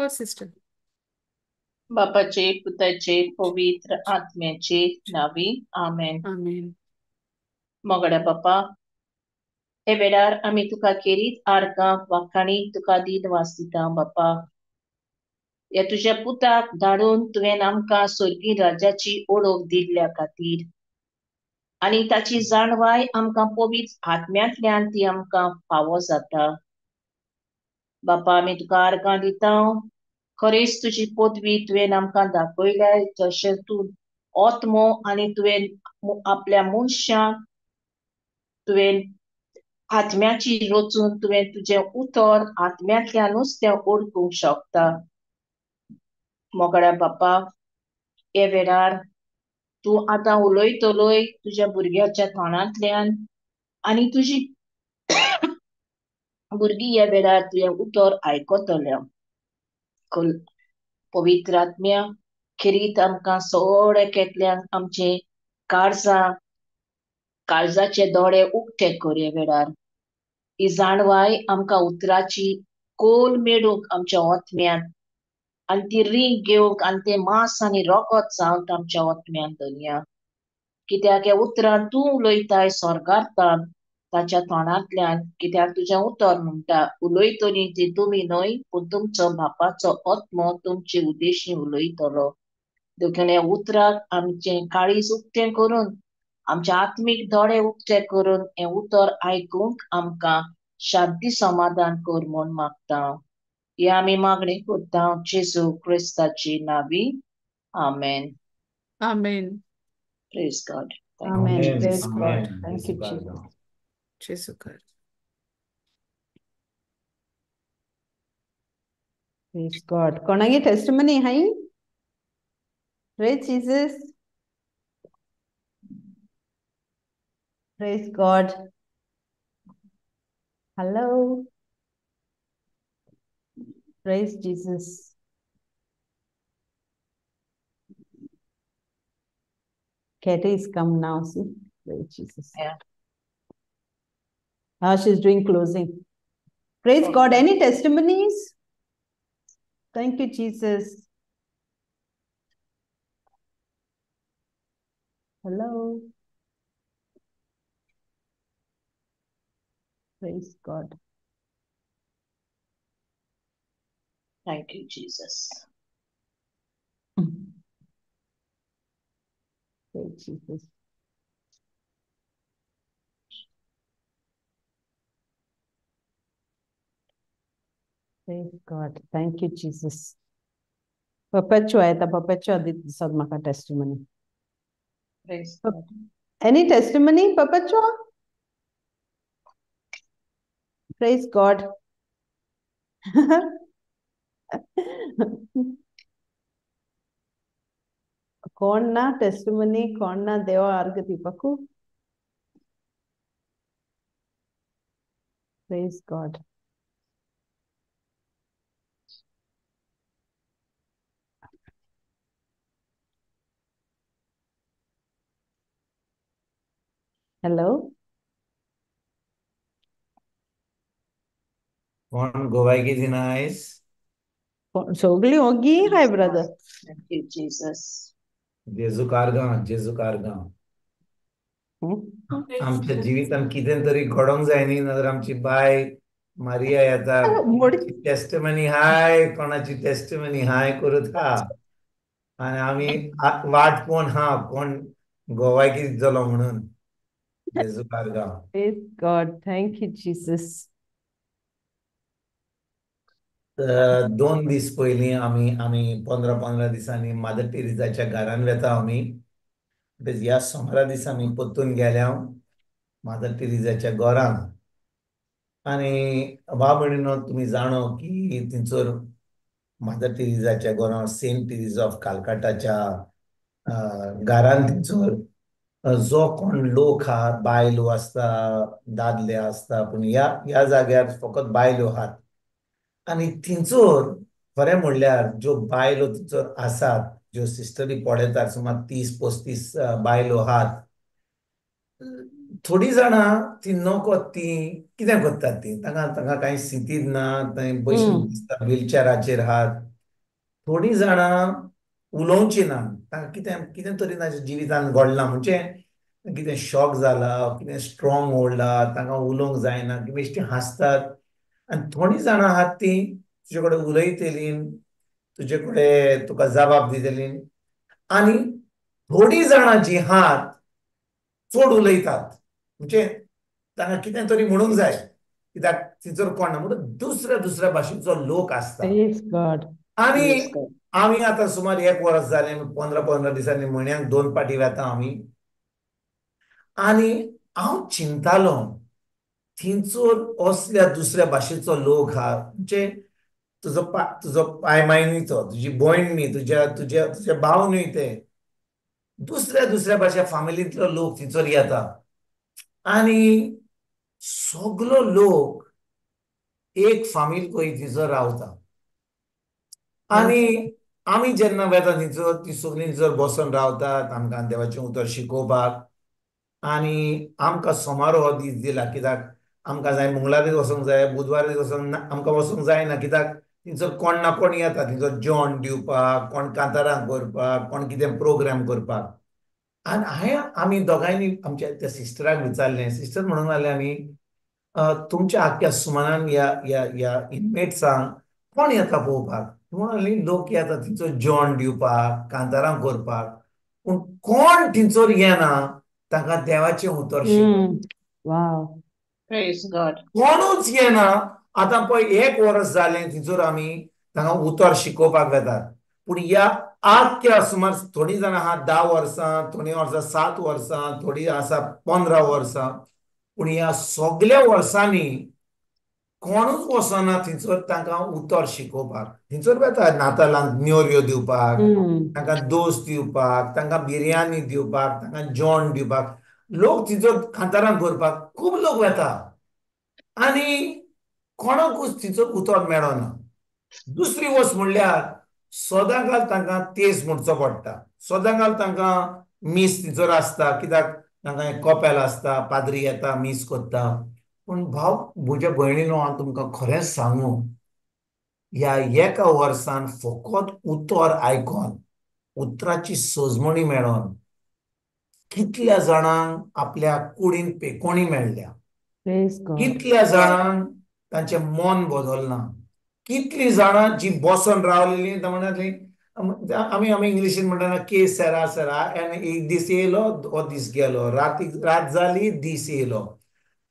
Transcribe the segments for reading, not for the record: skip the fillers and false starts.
हो सिस्टर. बापाचे पुताचे पवित्र आत्म्याचे नावी आमेन. आमेन. मोगड्या बापा, हे वेळार आमी तुका खेरीत आर्गां वाखाणी तुका दिनवास दिता बापा. ह्या तुज्या पुताक धाडून तुवें आमकां स्वर्गीय राज्याची ओळख दिल्ल्या खातीर आनी ताची जाणवाय आमकां पवित्र आत्म्यांतल्यान ती आमकां फावो जाता. बापा आमी तुका आर्गां दिता. खरेंच तुजी पदवी तुवें आमकां दाखयल्या, जशें तूं आत्मो आनी तुवें आपल्या मनशाक तुवें आत्म्याची रचून तुवें तुजें उतर आत्म्यांतल्यानूच तें ओळखूंक शकता. मोगड्या बापा, हे वेळार तूं आतां उलयतलोय तुज्या भुरग्याच्या तोंडांतल्यान आनी तुजी भुरगीं ह्या वेळार तुजें उतर आयकतल्या. पवित्र आत्म्या खेरीत आमकां सगळे एकल्याक आमचे काळजां काळजाचे दोळे उक्ते कर. ह्या वेळार ही जाणवाय आमकां उतराची कोल मेळूंक आमच्या आत्म्यांत आनी ती रींग घेवंक आनी तें मांस आनी रोगत जावन आमच्या आत्म्यांत धनया. कित्याक ह्या उतरान तूं उलयताय स्वर्गार्थान ताच्या तोंडांतल्यान, कित्याक तुजें उतर म्हणटा उलयतली ती तुमी न्हय पूण तुमचो बापाचो आत्मो तुमचे उद्देशी उलयतलो. देखून ह्या उतराक आमचें काळीज उक्तें करून आमचे आत्मीक दोळे उक्ते करून हें उतर आयकूंक आमकां शांती समाधान कर म्हूण मागता. हे आमी मागणी करता जेजू क्रिस्ताची नावी. आमेन. आमेन. Praise God. Amen. Amen. Praise God. Amen. Thank you, जेजू Jesus. कारगांव. जेजू कर. Praise God. कोणागी testimony high? Praise Jesus. Praise God. Hello. Praise Jesus. Katie is come now, see? Praise Jesus. Yeah. She's doing closing. Praise God. Any testimonies? Thank you, Jesus. Hello. Praise God. Thank you, Jesus. Praise Jesus. Praise God. Thank you, Jesus. Perpetua, येता Perpetua दिसात म्हाका testimony. Praise God. Any testimony, Perpetua? Praise God. कोण ना testimony, कोण ना देवा अर्घ दिवपाकू? Praise God. Hello. कोण गोवायकी दिना आयज? सगळी ओगी हाय brother. Thank you, Jesus. जेजू कारगांव, जेजू कारगांव. आमच्या जिवितान कितें तरी घडोवंक जाय न्ही, नाजाल्यार आमची बाय मारिया येता टेस्टिमनी हाय, कोणाची टेस्टिमनी हाय करूत हा आनी आमी वाट पळोवन हा कोण गोवायकी दितलो म्हणून. जेजू कारगांव. Praise God. Thank you, Jesus. 2 दीस पयलीं आमी आमी 15-15 दिसांनी मादर टेरेसाच्या घरान वेता आमी. ह्या सोमारा दिसा आमी परतून गेल्या मादर टेरेसाच्या घरान. आनी भाव भयणीनो, तुमी जाणो की थंयसर मादर टेरेसाच्या घरान सेंट टेरेसा ऑफ कालकाटाच्या घरान थंयसर जो कोण लोक आहा, बायलो आसता, दादले आसता, पूण ह्या ह्या जाग्यार फकत बायलो आहात. आनी थंयसर खरें म्हणल्यार ज्यो बायलो थंयसर आसात, ज्यो सिस्टरी पळयतात, सुमार 30-35 बायलो आहात. थोडीं जाणां ती नको ती कितें करतात ती तांकां तांकां कांय सितीद ना, थंय बसून दिसता व्हीलचॅराचेर आहात. थोडीं जाणां उलोवचीं ना, तांकां कितें कितें तरी तांच्या जिवितान घडलां, म्हणजे कितें शॉक जाला, कितें स्ट्रॉंग ओडला, तांकां उलोवंक जायना, बेश्टीं हांसतात. आनी थोडीं जाणां आहात तीं तुजे कडेन उलयतलीं, तुजे कडेन तुका जबाब दितलीं. आनी थोडीं जाणां जीं आहात चड उलयतात, म्हणजे तांकां कितें तरी म्हणूंक जाय, कित्याक थंयसर कोण ना म्हणून दुसऱ्या दुसऱ्या भाशेचो लोक आसता. आनी आमी आतां सुमार 1 वर्स जालें, 15-15 दिसांनी म्हयन्याक 2 पाटी वेता आमी. आनी हांव चिंतालो थंयसर असल्या दुसऱ्या भाशेचो लोक आहा, म्हणजे तुजो तुजो पाय माय न्हय तो, तुजी भयण न्ही, तुज्या तुज्या तुज्या भाव न्हय ते, दुसऱ्या दुसऱ्या भाशे फामिलींतलो लोक थंयसर येता. आनी सगलो लोक एक फामील खंय थंयसर रावता. आनी आमी जेन्ना वेता थंयसर ती सगळीं थंयसर बसून रावतात आमकां देवाचें उतर शिकोवपाक. आनी आमकां सोमार हो दीस दिला, कित्याक आमकां जाय मंगळारीच वचोंक जाय, बुधवारीच वचोंक आमकां वचोंक जायना, कित्याक थंयसर कोण ना कोण येता थंयसर जेवण दिवपाक, कोण कांतारां करपाक, कोण कितें प्रोग्राम करपाक. आनी हांवें आमी दोगांयनी आमच्या त्या सिस्टराक विचारलें, सिस्टर म्हणूंक लागलें आमी तुमच्या आख्ख्या सुमानान ह्या ह्या ह्या इनमेट्सांक कोण येता पळोवपाक? म्हणून लागली लोक येता थंयसर जेवण दिवपाक, कांतारां करपाक, पूण कोण थंयसर येना तांकां देवाचें उतर शिकोवपाक. कोणूच येना. आतां पळय 1 वर्स जालें थंयसर आमी तांकां उतर शिकोवपाक वेतात, पूण ह्या आख्ख्या सुमार थोडीं जाणां आहा 10 वर्सां, थोडीं वर्सां 7 वर्सां, थोडीं आसा 15 वर्सां, पूण ह्या सगल्या वर्सांनी कोणूच वचना थंयसर तांकां उतर शिकोवपाक. थंयसर वेता नातालांक न्योऱ्यो दिवपाक, तांकां दोस दिवपाक, तांकां बिरयानी दिवपाक, तांकां जेवण दिवपाक, लोक थंयसर कांतारां करपाक खूब लोक वेता आनी कोणाकूच थंयसर उतर मेळना. दुसरी वस्त म्हणल्यार सदांकाल तांकां तेज म्हणचो पडटा, सदांकाल तांकां मीस थंयसर आसता, कित्याक तांकां एक कपेल आसता, पाद्री येता मीस करता. पूण भाव म्हज्या भयणीनो, हांव तुमकां खरेंच सांगू, ह्या 1 वर्सान फकत उतर आयकोन, उतराची सजमणी मेळोन कितल्या जाणांक आपल्या कुडीन पेकोणी मेळ्ळ्या, कितल्या जाणांक तांचें मन बदलना, कितलीं जाणां जी बसून रावलेली म्हणटाली, आमी आमी इंग्लिशीन म्हणटाना के सेरा सेरा, आनी एक दीस येयलो हो दीस गेलो, रात जाली दीस येयलो,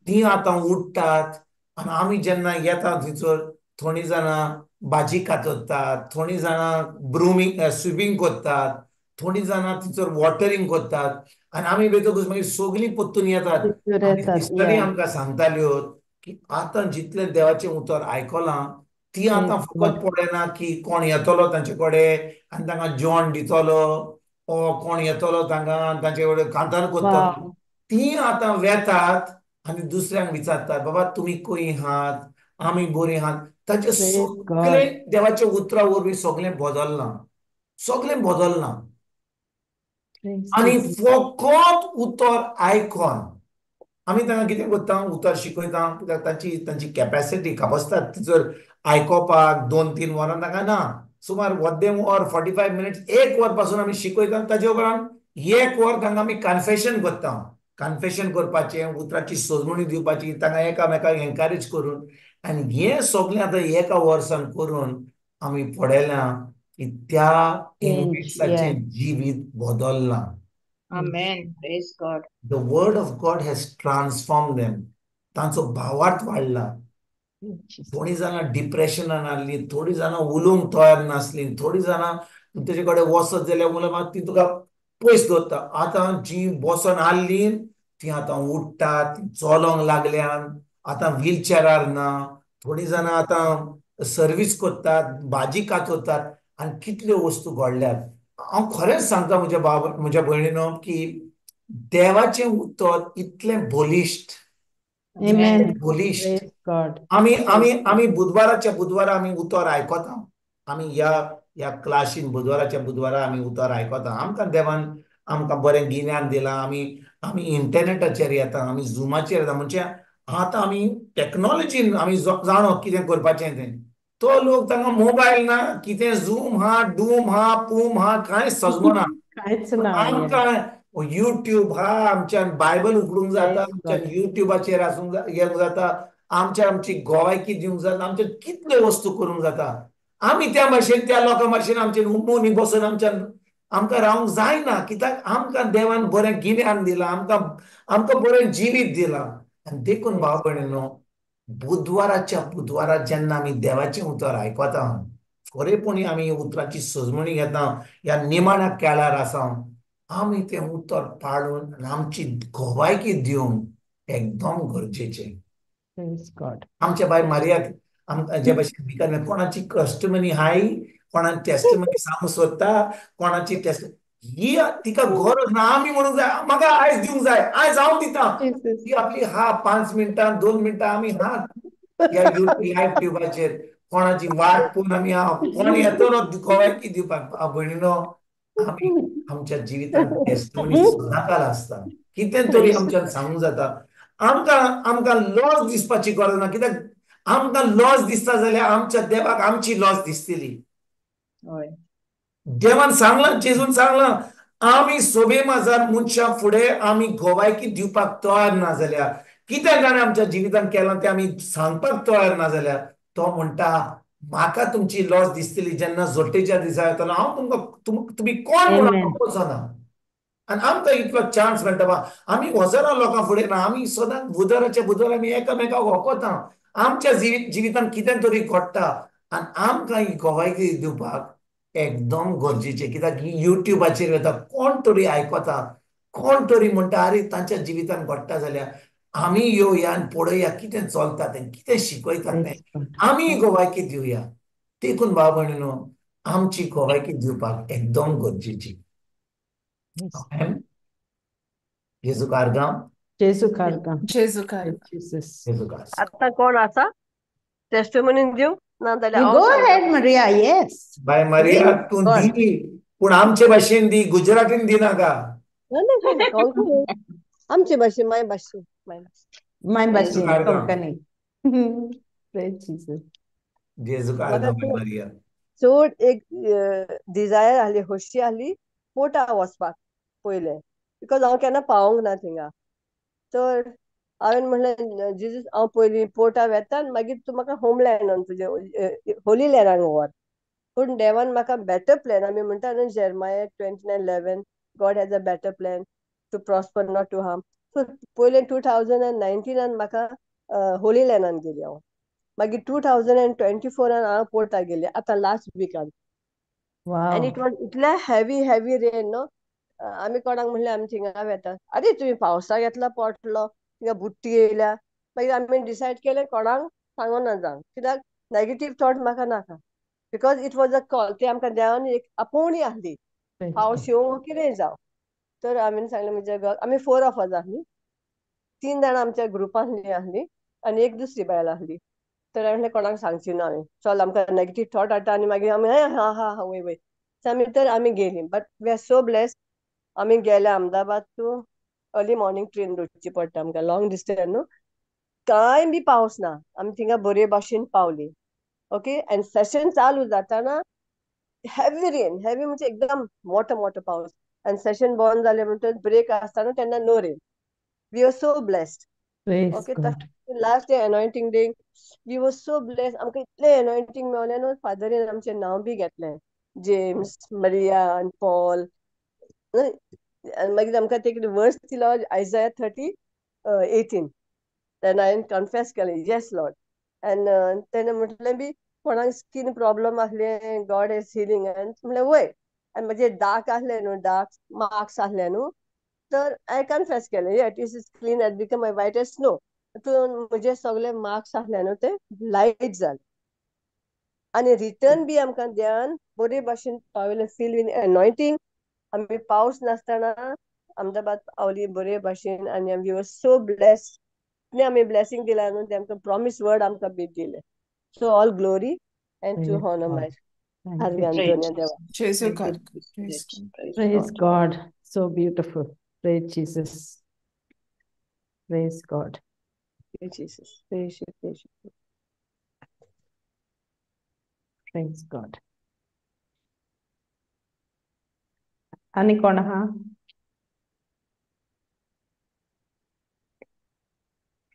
तीं आतां उठ्ठात. आनी आमी जेन्ना येता थंयसर थोडीं जाणां भाजी कातरतात, थोडीं जाणां ब्रुमींग स्विमींग करतात, थोडीं जाणां थंयसर वॉटरींग करतात. आनी आमी वेतकूच मागीर सगळीं परतून येतात. सिस्टरी आमकां सांगताल्यो की आतां जितलें देवाचें उतर आयकलां ती आतां फकत पळयना की कोण येतलो तांचे कडेन आनी तांकां जेवण दितलो, ओ कोण येतलो तांकां तांचे कडेन कांतार करतलो, ती आतां वेतात आनी दुसऱ्यांक विचारतात, बाबा तुमी खंय आहात, आमी बरीं आहात. तांचे सगळें देवाच्या उतरा वरवीं सगळें बदललां, सगळें बदललां. आनी फकत उतर आयकोन आमी तांकां कितें करता, उतर शिकयता, कित्याक तांची तांची कॅपेसिटी कापस्तात थंयसर आयकोपाक 2-3 वरां तांकां ना, सुमार अर्दें वर 45 मिनट्स 1 वर पासून आमी शिकयता. ताजे उपरांत 1 वर तांकां आमी कन्फेशन करता, कन्फेशन करपाचें, उतराची सजमणी दिवपाची, तांकां एकामेकांक एनकरेज करून. आनी हें सगळें आतां 1 वर्सान करून आमी पळयलां की त्या इनमेट्साचें जिवीत बदललां. Amen. Praise God. The word of God has transformed them. तांचो भावार्थ वाडला. थोडीं जाणां डिप्रेशनान आसलीं, थोडीं जाणां उलोवंक तयार नासलीं, थोडीं जाणां तेजे कडेन वचत जाल्यार उलोवपाक ती तुका पयस दवरता. आतां जीं बसोन आहलीं तीं आतां उठ्ठात, चलोंक लागल्यान, आतां व्हीलचॅरार ना, थोडीं जाणां आतां सर्वीस करतात, भाजी कातरतात, आनी कितल्यो वस्तू घडल्यात. हांव खरेंच सांगता म्हज्या बाब म्हज्या भयणीनो की देवाचें उतर इतलें बलिश्ट, बलिश्ट. आमी आमी आमी बुधवाराच्या बुधवारा आमी उतर आयकता, आमी ह्या ह्या क्लासीन बुधवाराच्या बुधवारा आमी उतर आयकता. आमकां देवान आमकां बरें गिन्यान दिलां, आमी आमी इंटरनेटाचेर येता, आमी झुमाचेर येता, म्हणजे आतां आमी टॅक्नोलॉजीन आमी जाणो कितें करपाचें तें. तो लोक तांकां मोबायल ना, कितें झूम हा, डूम हा, पूम हा, कांय सजमना. कांयच ना. आमकां युट्यूब हा, आमच्यान बायबल उगडूंक जाता, आमच्यान युट्यूबाचेर आसूंक येवंक जाता, आमच्या आमची गोवायकी दिवंक जाता, आमच्या कितल्यो वस्तू करूंक जाता. आमी त्या भाशेन त्या लोकां भाशेन आमचे मोनी बसून आमच्यान आमकां रावंक जायना, कित्याक आमकां देवान बरें गिन्यान दिलां, आमकां आमकां बरें जिवीत दिलां. आनी देखून भाव भयणीनो, बुधवाराच्या बुधवारा जेन्ना आमी देवाचें उतर आयकता, खरेपणी आमी उतराची सजमणी घेता, ह्या निमाण्या केळार आसा, आमी तें उतर पाळून आमची गोवायकी दिवंक एकदम गरजेचें. आमच्या बाय मारियाक आमकां जे भशेन भिकार कोणाची कस्टमनी हाय, कोणाची टेस्टमनी सांगूंक सोदता, कोणाची टेस्ट ही तिका गरज ना. आमी म्हणूंक जाय म्हाका आयज दिवंक जाय, आयज हांव दिता. ती आपली हा 5 मिनटां 2 मिनटां आमी हा ह्या लायव्ह ट्युबाचेर कोणाची वाट पळोवन आमी हा कोण येतलो गोवायकी दिवपाक. भयणीनो, आमी आमच्या जिवितांत टेस्टमनी सदांकाल आसता, कितें तरी आमच्यान सांगूंक जाता. आमकां आमकां लॉस दिसपाची गरज ना, कित्याक आमकां लॉस दिसता जाल्यार आमच्या देवाक आमची लॉस दिसतली. देवान सांगलां, जेजून सांगलां, आमी सोबे माजार मनशां फुडें आमी गोवायकी दिवपाक तयार ना जाल्यार, कितें ताणें आमच्या जिवितांत केलां तें आमी सांगपाक तयार ना जाल्यार, तो म्हणटा म्हाका तुमची लॉस दिसतली जेन्ना जोटेच्या दिसा येतलो, हांव तुमकां तुमी कोण म्हणून वचना. आनी आमकां इतलो चान्स मेळटा बा, आमी वचना लोकां फुडें ना, आमी सदांच बुधवाराच्या बुधवार आमी एकामेकाक वखता, आमच्या जिवितांत कितें तरी घडटा. आनी आमकां ही गोवायकी दिवपाक एकदम गरजेचें, कित्याक युट्यूबाचेर वता कोण तरी आयकता, कोण तरी म्हणटा अरे तांच्या जिवितांत घडटा जाल्यार आमी येवया आनी पळोवया कितें चलता तें, कितें शिकयता तें, आमी गोवायकी दिवया. देखून भाव भयणीनो, आमची गोवायकी दिवपाक एकदम गरजेची. जेजू कारगांव, जेजू कारगांव, जेजू कारगांव. आतां कोण आसा टेस्टिमनी दिवंक ना जाल्यार? Go ahead Maria. Yes bye Maria, तूं दी, पूण आमचे भाशेन दी, गुजरातीन दी नाका. आमचे भाशेन, माय भाशेन, माय भाशेन कोंकणी. जेजू कारगांव मारिया. चड एक डिजायर आहली, खोशी आहली पोटा वचपाक पयलें, because हांव केन्ना पावोंक ना थिंगा. तर हांवें म्हणलें जिजूस हांव पयलीं पोर्टा वेता आनी मागीर तूं म्हाका होमलँडान तुजें होली लँडान व्हर. पूण देवान म्हाका बेटर प्लॅन, आमी म्हणटा न्हू Jeremiah 29:11, God has a better plan to prosper not to harm. So पयलें 2019 म्हाका होली लँडान गेली हांव, मागीर 2024 हांव पोर्टा गेली आतां लास्ट विकान. आनी it was इतलें हेवी हेवी रेन न्हू, आमी कोणाक म्हणलें आमी थिंगा वेता, आरे तुमी पावसाक येतलो पोटलो, थिंगा बुट्टी येयल्या. मागीर आमी डिसायड केलें कोणाक सांगना जावं, कित्याक नेगेटीव थॉट म्हाका नाका, because it was a call. ते आमकां देवान एक आपोवणी आहली, पावस येवं कितें जावं. तर आमी सांगलें म्हणजे आमी 4 ऑफ अस आहली, 3 जाणां आमच्या ग्रुपांतली आहली आनी एक दुसरी बायल आहली. तर हांवें म्हणलें कोणाक सांगची ना हांवें, चल आमकां नेगेटीव थॉट हाडटा आनी मागीर आमी हा हा हा वय वय. आमी तर आमी गेलीं, but we are so blessed. आमी गेले Ahmedabad to early morning train धरची पडटा आमकां, लॉंग डिस्टन्स न्हू, कांय बी पावस ना, आमी थिंगा बरे भाशेन पावली. ओके, आनी सेशन चालू जाताना हेवी रेन, हेवी म्हणजे एकदम मोठो मोठो पावस, आनी सेशन बंद जालें म्हणटच ब्रेक आसता न्हू तेन्ना no rain. We are so blessed. Okay, last day anointing day we were so blessed. आमकां इतलें एनॉयंटींग मेवलें न्हू, फादरीन आमचें नांव बी घेतलें, जेम्स, मरिया आनी पॉल. आनी मागीर आमकां ते कितें वर्स दिलो, आयजाया 30:18. तेन्ना हांवें कन्फेस केलें येस लॉर्ड. आनी तेणें म्हटलें बी कोणाक स्कीन प्रॉब्लम आहलें, गॉड is healing. आनी म्हणलें वय. आनी म्हजे डार्क आहले न्हू, डार्क मार्क्स आहले न्हू, तर हांवें कन्फेस केलें yet is is clean as become my white as snow. तितून म्हजे सगळे मार्क्स आहले न्हू ते लायट जाले. आनी रिटर्न बी आमकां ध्यान बरे भाशेन पावयलें, फील वीन एनॉयंटींग. आमी पावस नासतना अहमदाबाद पावली बरे भाशेन, आनी we were so blessed. इतलें आमी ब्लेसींग दिला न्हू, ते आमकां प्रॉमीस वर्ड आमकां बी दिलें. So all glory and to honour my Praise God. So beautiful. Praise Jesus. Praise God. Praise Jesus. Praise you. Praise you. Praise God. आनी कोण आहा?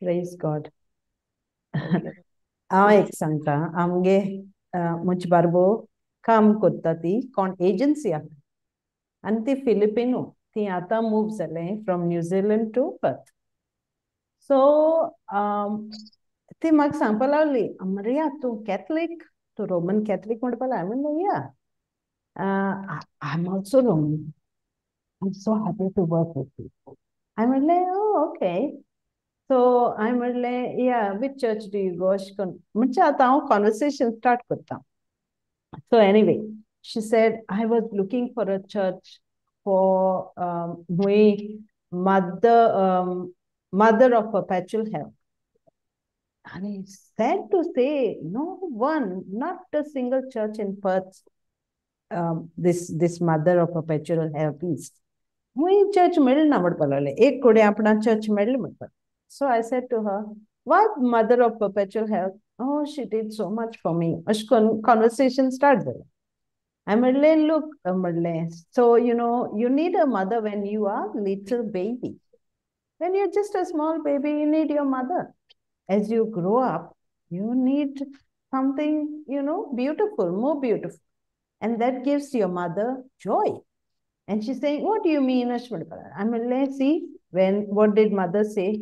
Praise God. हांव एक सांगता, आमगे म्हजे बारबो काम करता ती कोण एजन्सी आहा आनी ती फिलिपिनो, ती आतां मूव जालें from New Zealand to Perth. So ती म्हाका सांगपा लागली, मरिया तूं कॅथलीक, तूं रोमन कॅथलीक म्हणपा लागली. हांवें म्हणलें yeah, I am also Roman, I am so happy to work with you. हांवें म्हणलें ओके. सो हांवें म्हणलें yeah, which church do you go अशें करून म्हणजे आतां हांव कॉन्वर्सेशन स्टार्ट करता. So anyway, she said, I was looking for a church for my mother of perpetual help. And it's sad to say, no one, not a single church in Perth, this mother of perpetual help is. Mui church मेळना म्हणपाक लागले, एक कडेन आपणा church मेळ्ळी म्हणपाक. So I said to her, why mother of perpetual help? Oh, she did so much for me. अशें करून conversation start जालें. हांवें म्हणलें, look, म्हणलें, so you know, you need a mother when you are little baby. When you're just a small baby, you need your mother. As you grow up, you need something, you know, beautiful, more beautiful. And that gives your mother joy. And she's saying, what do you mean? I mean, see, when, what did mother say?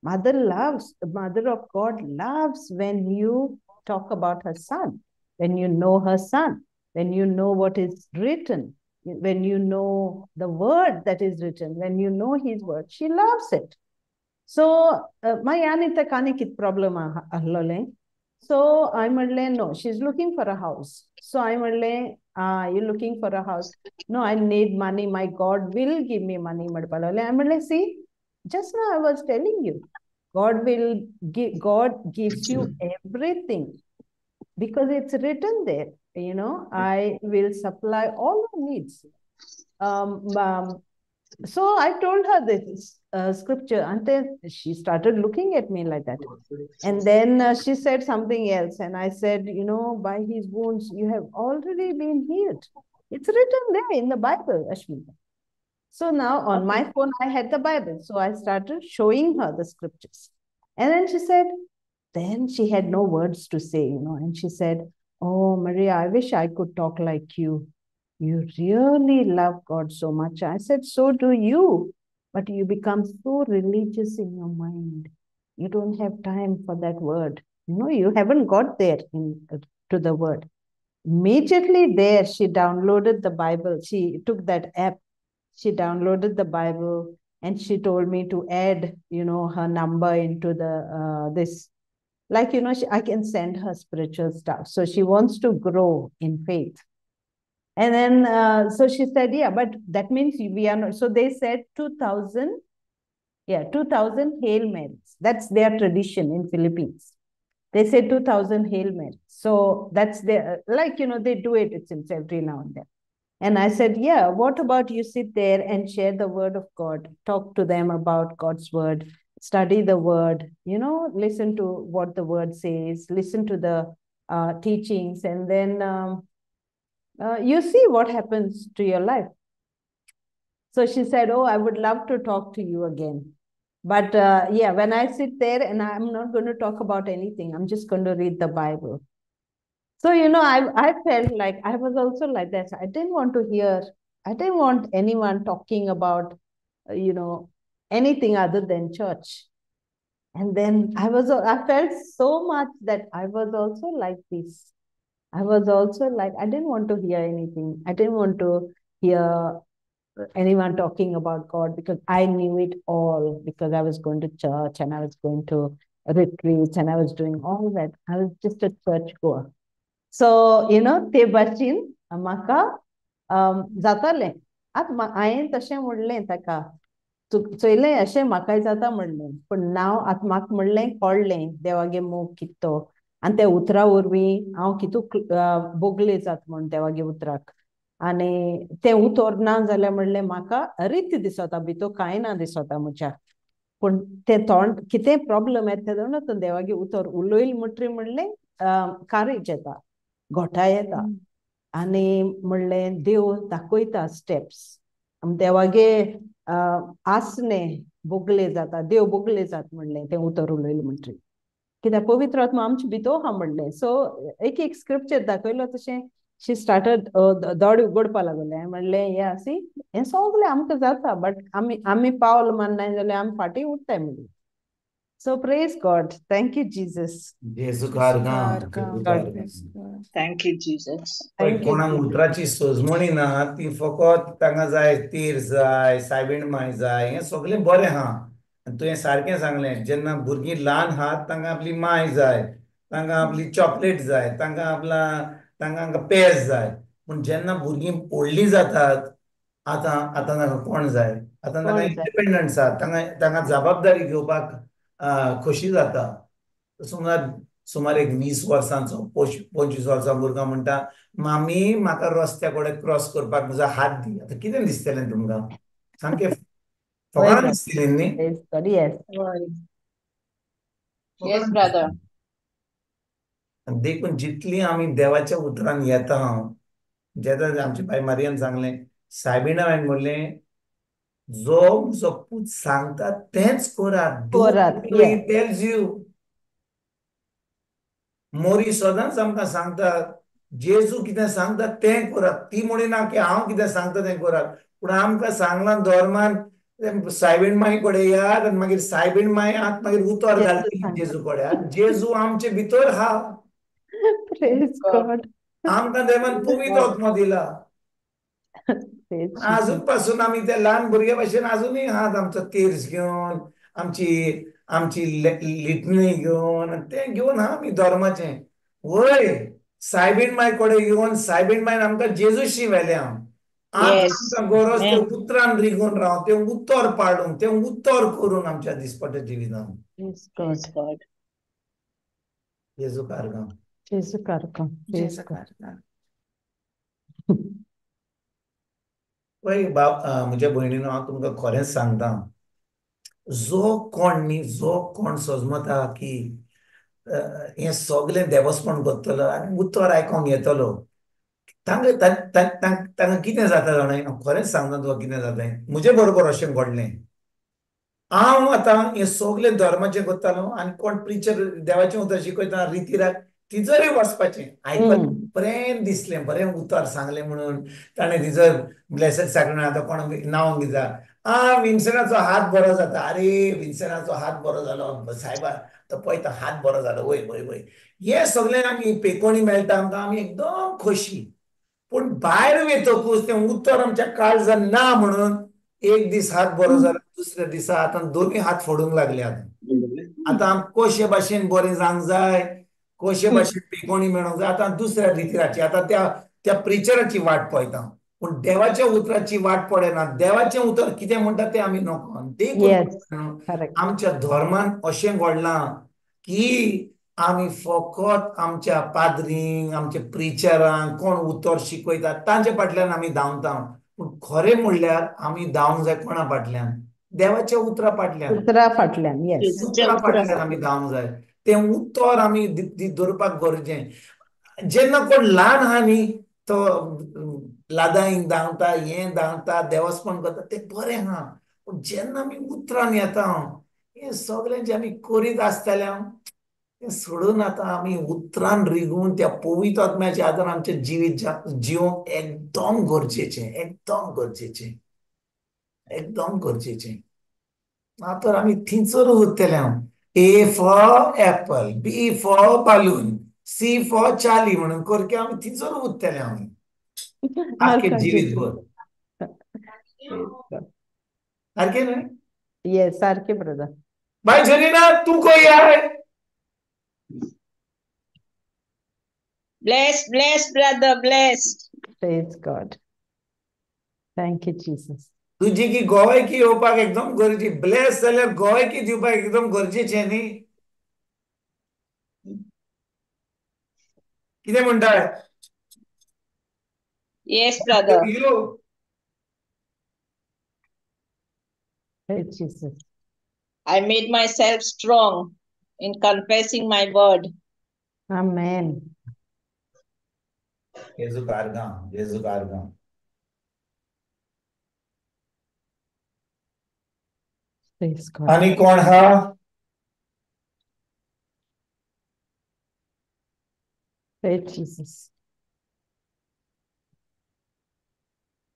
Mother loves, the mother of God loves when you talk about her son, when you know her son, when you know what is written, when you know the word that is written, when you know his word, she loves it. So, my anita kani kit problem ahlole. So, I'm no, she's looking for a house. So, I'm you're looking for a house. No, I need money. My God will give me money. I'm see, just now I was telling you, God will give, God gives you everything because it's written there. You know, I will supply all your needs. So I told her this scripture, and then she started looking at me like that. And then she said something else. And I said, you know, by his wounds, you have already been healed. It's written there in the Bible, Ashmita. So now on my phone, I had the Bible. So I started showing her the scriptures. And then she said, then she had no words to say, you know, and she said, oh, Maria, I wish I could talk like you. You really love God so much. I said, so do you. But you become so religious in your mind. You don't have time for that word. You know, you haven't got there to the word. Immediately there, she downloaded the Bible. She took that app. She downloaded the Bible and she told me to add, you know, her number into the this. Like, you know, I can send her spiritual stuff. So she wants to grow in faith. And then, so she said, yeah, but that means we are not. So they said 2,000, yeah, 2,000 Hail Marys. That's their tradition in Philippines. They say 2,000 Hail Marys. So that's their, like, you know, they do it, it seems, every now and then. And I said, yeah, what about you sit there and share the word of God, talk to them about God's word, study the word, you know, listen to what the word says, listen to the teachings, and then you see what happens to your life. So she said, oh, I would love to talk to you again. But yeah, when I sit there and I'm not going to talk about anything, I'm just going to read the Bible. So, you know, I felt like I was also like that. I didn't want to hear, I didn't want anyone talking about, you know, anything other than church. And then I felt so much that I was also like this. I was also like, I didn't want to hear anything. I didn't want to hear anyone talking about God because I knew it all, because I was going to church and I was going to retreats and I was doing all that. I was just a church goer. So, you know, ते भाशेन म्हाका जातालें. आतां हांवें तशें म्हणलें ताका, चोयलें अशें म्हाकाय जाता म्हणलें, पूण नांव आतां म्हाका म्हणलें कळ्ळें देवागे मोग कितें तो, आनी त्या उतरा वरवीं हांव कितू बोगले जाता म्हूण देवागे उतराक, आनी तें उतर ना जाल्यार म्हणलें म्हाका रित दिसता, भितर कांय ना दिसता म्हज्या, पूण तें तोंड कितें प्रॉब्लम येता तेन्ना तूं देवागे उतर उलयल म्हणटरी म्हणलें कारेज येता. घोटाय येता आनी म्हणलें देव दाखयता स्टेप्स देवागे आसणे बोगले जाता, देव बोगले जात म्हणलें तें उतर उलयलें म्हणटरी कित्याक पवित्र आत्मा आमचे भितर आहा म्हणलें. सो एक एक स्क्रिप्चर दाखयलो तशें शी स्टार्टेड दोळे उगडपा लागले. म्हणलें हें आसी हें सगळें आमकां जाता बट आमी आमी पावल मारनाय जाल्यार आमी फाटीं उरताय म्हणलें. So praise God, thank you Jesus. Thank you Jesus. कोणाक उतराची सोजमणी ना, ती फकत तांकां जाय तीर जाय, सायबीण माय जाय, हें सगळें बरें आहा. तुवें सारकें सांगलें, जेन्ना भुरगीं ल्हान आहात तांकां आपली माय जाय, तांकां आपली चॉकलेट जाय, तांकां आपला तांकां पेज जाय. पूण जेन्ना भुरगीं व्हडलीं जातात आतां आतां तांकां कोण जाय, आतां तांकां इंडिपेंडंट आसा, तांकां तांकां जबाबदारी घेवपाक खोशी जाता. सुमार सुमार एक 20 वर्सांचो 25 वर्सां भुरगो म्हणटा, मामी म्हाका रस्त्या कडेन क्रॉस करपाक म्हजो हात दी. आतां कितें दिसतलें तुमकां? सामकें फकाणां दिसतलीं न्ही. देखून जितली आमी देवाच्या उतरान येता, हांव जेन्ना आमच्या बाय मारियान सांगलें, सायबिणा हांवें म्हणलें, जो म्हजो पूत सांगता तेंच करात. टेल्स you मोरी सदांच आमकां सांगता, जेजू कितें सांगता तें करात. ती म्हणिना की हांव कितें सांगता तें करात, पूण आमकां सांगलां धर्मान सायबीण माई कडेन यात आनी मागीर सायबीण माई आत मागीर उतर घालती जेजू कडेन. जेजू आमचे भितर हा, आमकां देवान पवित्र आत्मो दिला. आजून पासून आमी त्या ल्हान भुरग्या भशेन आजुनूय आहात, आमचो तीर्स घेवन, आमची आमची लिटणी घेवन, तें घेवन हा आमी धर्माचें. वय सायबीण माय कडेन येवन सायबीण मायन आमकां जेजूशी व्हेल्या. आमकां गरज ते उतरान रिगून राव, तें उतर पाडूंक, तें उतर करून आमच्या दिसपट्ट्या जिवितान. जेजू कारगांव. जेजू कारगांव. जेजू कारगांव. पळय बाब, म्हज्या भयणीनो, हांव तुमकां खरेंच सांगता, जो कोण न्ही, जो कोण सजमता की हें सगळें देवस्पण करतलो आनी उतर आयकोंक येतलो, तांकां तांकां कितें जाता जाणा? हांव खरेंच सांगता तुका कितें जाता. म्हजे बरोबर अशें घडलें. हांव आतां हें सगळें धर्माचें करतालो आनी कोण प्रिचर देवाचें उतर शिकयता रितीराक तिजोरी वचपाचें आयकलें, बरें दिसलें, बरें उतर सांगलें म्हणून ताणें तिजर ब्लेसड साक्रामेंट आतां कोण नांव दिता, आ विन्सनाचो हात बरो जाता, अरे विन्सनाचो हात बरो जालो सायबा, तो पळयता हात बरो जालो, वय वय वय, हें सगळें आमी पेकोणी मेळटा आमकां, आमी एकदम खोशी. पूण भायर वयतकूच तें उतर आमच्या काळजान ना म्हणून एक दीस हात बरो जालो, दुसऱ्या दिसा आतां दोनूय हात फोडूंक लागले. आतां आतां आम कशे भाशेन बरें जावंक जाय, कशे भाशेन पेकोणी मेळोंक जाय, आतां दुसऱ्या रितीराची, आतां त्या त्या प्रिचराची वाट पळयता, पूण देवाच्या उतराची वाट पळयना. देवाचें उतर कितें म्हणटा तें आमी नको. देखून आमच्या धर्मान अशें घडलां की आमी फकत आमच्या पाद्रींक, आमच्या प्रिचरांक, कोण उतर शिकयता तांच्या फाटल्यान आमी धांवता. पूण खरें म्हणल्यार आमी धांवंक जाय कोणा फाटल्यान? देवाच्या उतरा फाटल्यान. उतरा फाटल्यान, उतरा फाटल्यान आमी धांवंक जाय. तें उतर आमी दवरपाक गरजें. जेन्ना कोण ल्हान आहा न्ही, तो लादाईंक धांवता, हें धांवता, देवस्पण करता, तें बरें आहा. पूण जेन्ना आमी उतरान येता, हें सगळें जें आमी करीत आसतलें तें सोडून आतां आमी उतरान रिगून त्या पवित्र आत्म्याच्या आदारान आमचें जिवीत जिवंक एकदम गरजेचें, एकदम गरजेचें, एकदम गरजेचें. ना तर आमी थिंचर उरतले. हांव A for apple, B for balloon, C for Charlie म्हणून करके आमी थिंचर उरतले आमी आख्खें जिवीत भर. सारकें न्हय? येस, सारकें ब्रदर. बाय जरीना, तूं खंय I? Bless, bless, brother, blessed. Praise God. Thank you, Jesus. तुजी की गोवायकी येवपाक एकदम गरजे, ब्लेस जाल्यार गोवायकी दिवपाक एकदम गरजेचें न्ही. कितें म्हणटा? Yes, brother. Praise Jesus. I made myself strong in confessing my word. Amen. जेजूक आर्गां, जेजूक आर्गां. Praise God. आनी कोण हा? Praise Jesus.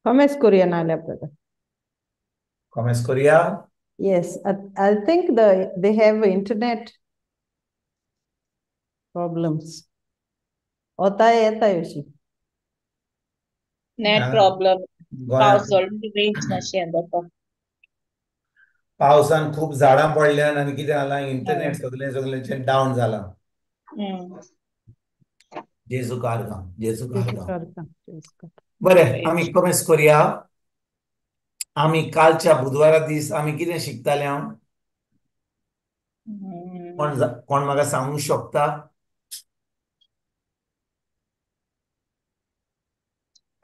Commence Korea नाल्या brother. Commence Korea? Yes, I think they have internet problems. होता येता अशी. नेट प्रॉब्लेम, पावस रेंज नाशें जाता. पावसान खूब झाडां पडल्यान आनी कितें जालां, इंटरनेट सगळें सगळें डावन जालां. जेजूक आर्गां, जेजूक आर्गां. बरें, आमी कॉमेस करुया. आमी कालच्या बुधवारा दीस आमी कितें शिकताले? हांव कोण कोण म्हाका सांगूंक शकता?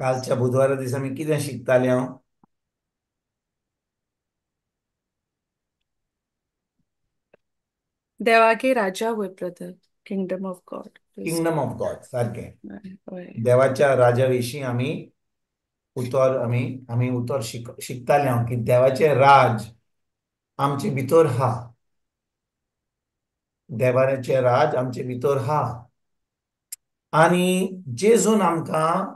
कालच्या बुधवारा दीस आमी कितें शिकताले? हांव देवागे राजा वय brother, kingdom of God. Kingdom of God सारकें. देवाच्या राजा विशीं आमी उतर आमी आमी उतर शिकताले हांव की देवाचें राज आमचे भितर हा, देवाचें राज आमचे भितर हा. आनी जेजून आमकां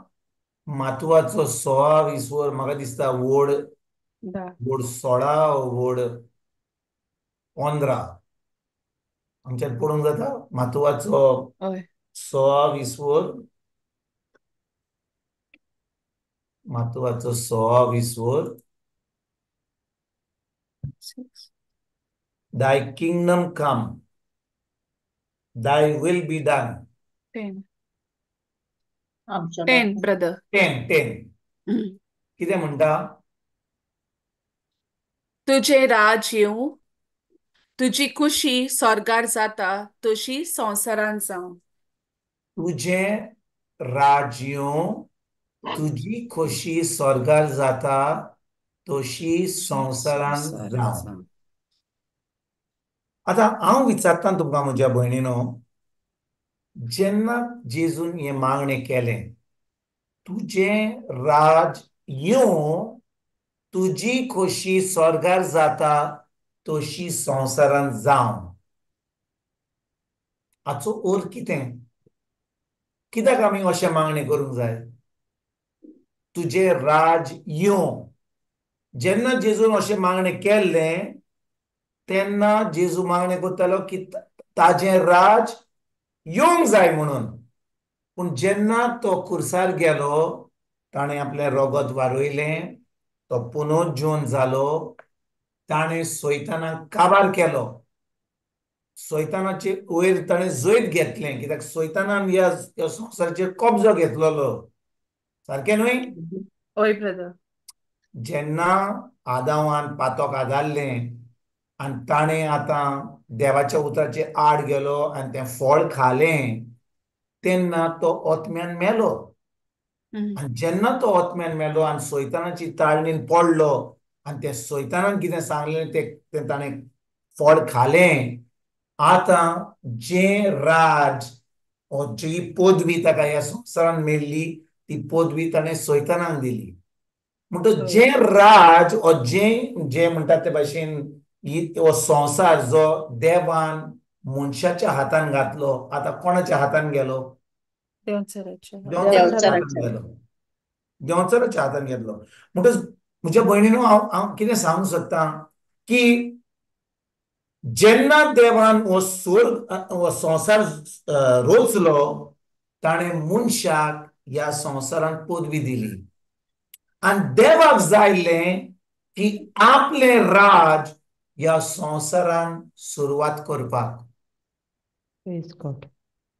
मातवाचो 16 वीसवर म्हाका दिसता वोड वोड 16 वोड 15 आमच्यान पळोवंक जाता. मातवाचो 16 वीसवर, मातवाचो 16 वीसवर, Thy kingdom come, thy will be done. 10. 10 brother. 10 10. कितें म्हणटा? तुझे राज येवं, तुजी खुशी स्वर्गार जाता तशी संवसारान जावं. तुझें राज येवं, तुजी खोशी स्वर्गार जाता तशी संवसारान जावं. आतां हांव विचारता तुमकां म्हज्या भयणीनो, जेन्ना जेजून हें मागणें केलें, तुजें राज येवं, तुजी खोशी स्वर्गार जाता तशी संवसारान जावं, हाचो अर्थ कितें? कित्याक आमी अशें मागणें करूंक जाय? तुजें राज येवं. जेन्ना जेजून अशें मागणें केल्लें तेन्ना जेजू मागणें करतालो की ताजें राज येवंक जाय म्हणून. पूण जेन्ना तो खुर्सार गेलो, ताणें आपलें रगत वारयलें, तो पुनर्जीवन जालो, ताणें सैतानाक काबार केलो, सैतानाचे वयर ताणें जैत घेतलें, कित्याक सैतानान ह्या संवसाराचेर कब्जो घेतलेलो. सारकें न्हय? हय ब्रदर. जेन्ना आदावान पातक आदारलें आनी ताणें आतां देवाच्या उतराचे आड गेलो आनी तें फळ खालें, तेन्ना तो आत्म्यान मेलो. आनी जेन्ना तो आत्म्यान मेलो आनी सैतानाची ताळणीन पडलो आनी त्या सैतानान कितें सांगलें तें ताणें फळ खालें, आतां जें राज वो जी पदवी ताका ह्या संवसारान मेळ्ळी ती पदवी ताणें सैतानाक दिली. म्हणटच जें राज वो जें जें म्हणटात ते भाशेन हो संवसार जो देवान मनशाच्या हातान घातलो, आतां कोणाच्या हातान गेलो? देंवचाराच्या हातान गेलो, देंवचाराच्या हातान घेतलो. म्हणटच म्हज्या भयणीनो, हांव हांव कितें सांगूंक सोदतां की जेन्ना देवान हो स्वर्ग हो संवसार रचलो, ताणें मनशाक ह्या संवसारान पदवी दिली आनी देवाक जायलें की आपलें राज ह्या संवसारान सुरवात करपाक.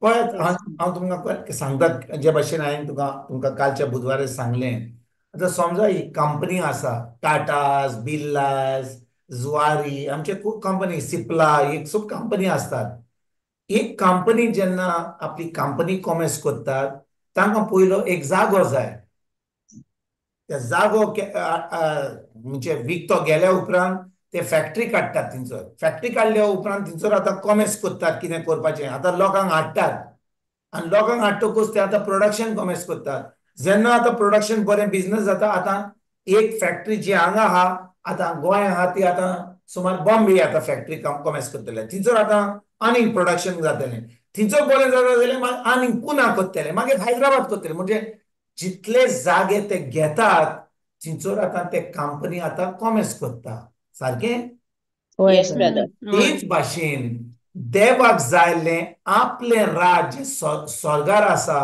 पळयात, हांव तुमकां सांगता, जे भाशेन हांवें तुमकां कालच्या बुधवारा सांगलें. आतां समजा ही कंपनी आसा, टाटास, बिर्लास, जुवारी, आमचे खूब कंपनी, सिप्ला, एक खूब कंपनी आसतात. एक कंपनी जेन्ना आपली कंपनी कॉमर्स करतात, तांकां पयलो एक जागो जाय. त्या जागो म्हणजे विकतो गेल्या उपरांत ते फॅक्टरी काडटात. थंयसर फॅक्टरी काडल्या उपरांत थंयसर आतां कॉमर्स करतात, कितें करपाचें आतां लोकांक हाडटात. आनी लोकांक हाडटकूच ते आतां प्रोडक्शन कॉमेस करतात. जेन्ना आतां प्रोडक्शन बरें बिजनस जाता, आतां एक फॅक्टरी जी हांगा आहा, आतां गोंय आहा ती आतां सुमार बॉम्बे आतां फॅक्टरी कॉमेस करतले, थंयसर आतां आनीक प्रोडक्शन जातलें, थंयसर बरें जाता जाल्यार मागीर आनीक पुना करतले, मागीर हैदराबाद करतले. म्हणजे जितले जागे ते घेतात थंयसर आतां ते कंपनी आतां कॉमेस करता. सारकें? तेच भाशेन देवाक जायल्लें आपलें राज्य स्वर्गार आसा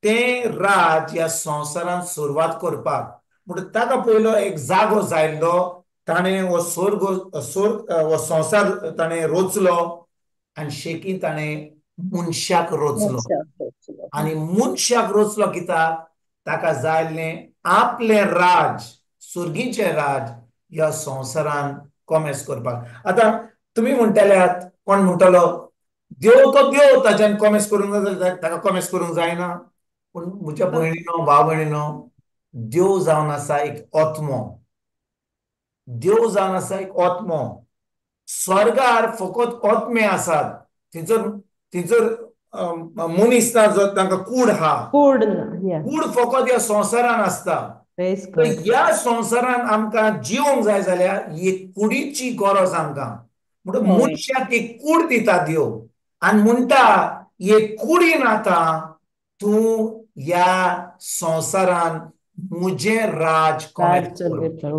तें राज ह्या संवसारांत सुरवात करपाक म्हणटा ताका पयलो एक जागो जायल्लो, ताणें हो स्वर्ग हो संवसार ताणें रोचलो आनी शेकी ताणें मनशाक रोचलो. आनी मनशाक रोचलो कित्याक? ताका जायल्लें आपलें राज, सुर्गीचें राज ह्या संवसारान कॉमेस करपाक. आतां तुमी म्हणटल्यात, कोण म्हणटलो देव तो देव, ताच्यान कॉमेस करूंक जाता, ताका कॉमेस करूंक जायना. पूण म्हज्या भयणीनो, भाव भयणीनो, देव जावन आसा एक आत्मो, देव जावन आसा एक आत्मो. स्वर्गार फकत आत्मे आसात, थंयसर थंयसर मनीस ना जो तांकां कूड आहा, कूड फकत ह्या संवसारान आसता. ह्या संवसारान आमकां जिवंक जाय जाल्यार ही कुडीची गरज आमकां. म्हणून मनशाक एक कूड दिता देव आनी म्हणटा हे कुडीन आतां तूं ह्या संवसारान म्हजें राज कॉमेस कर,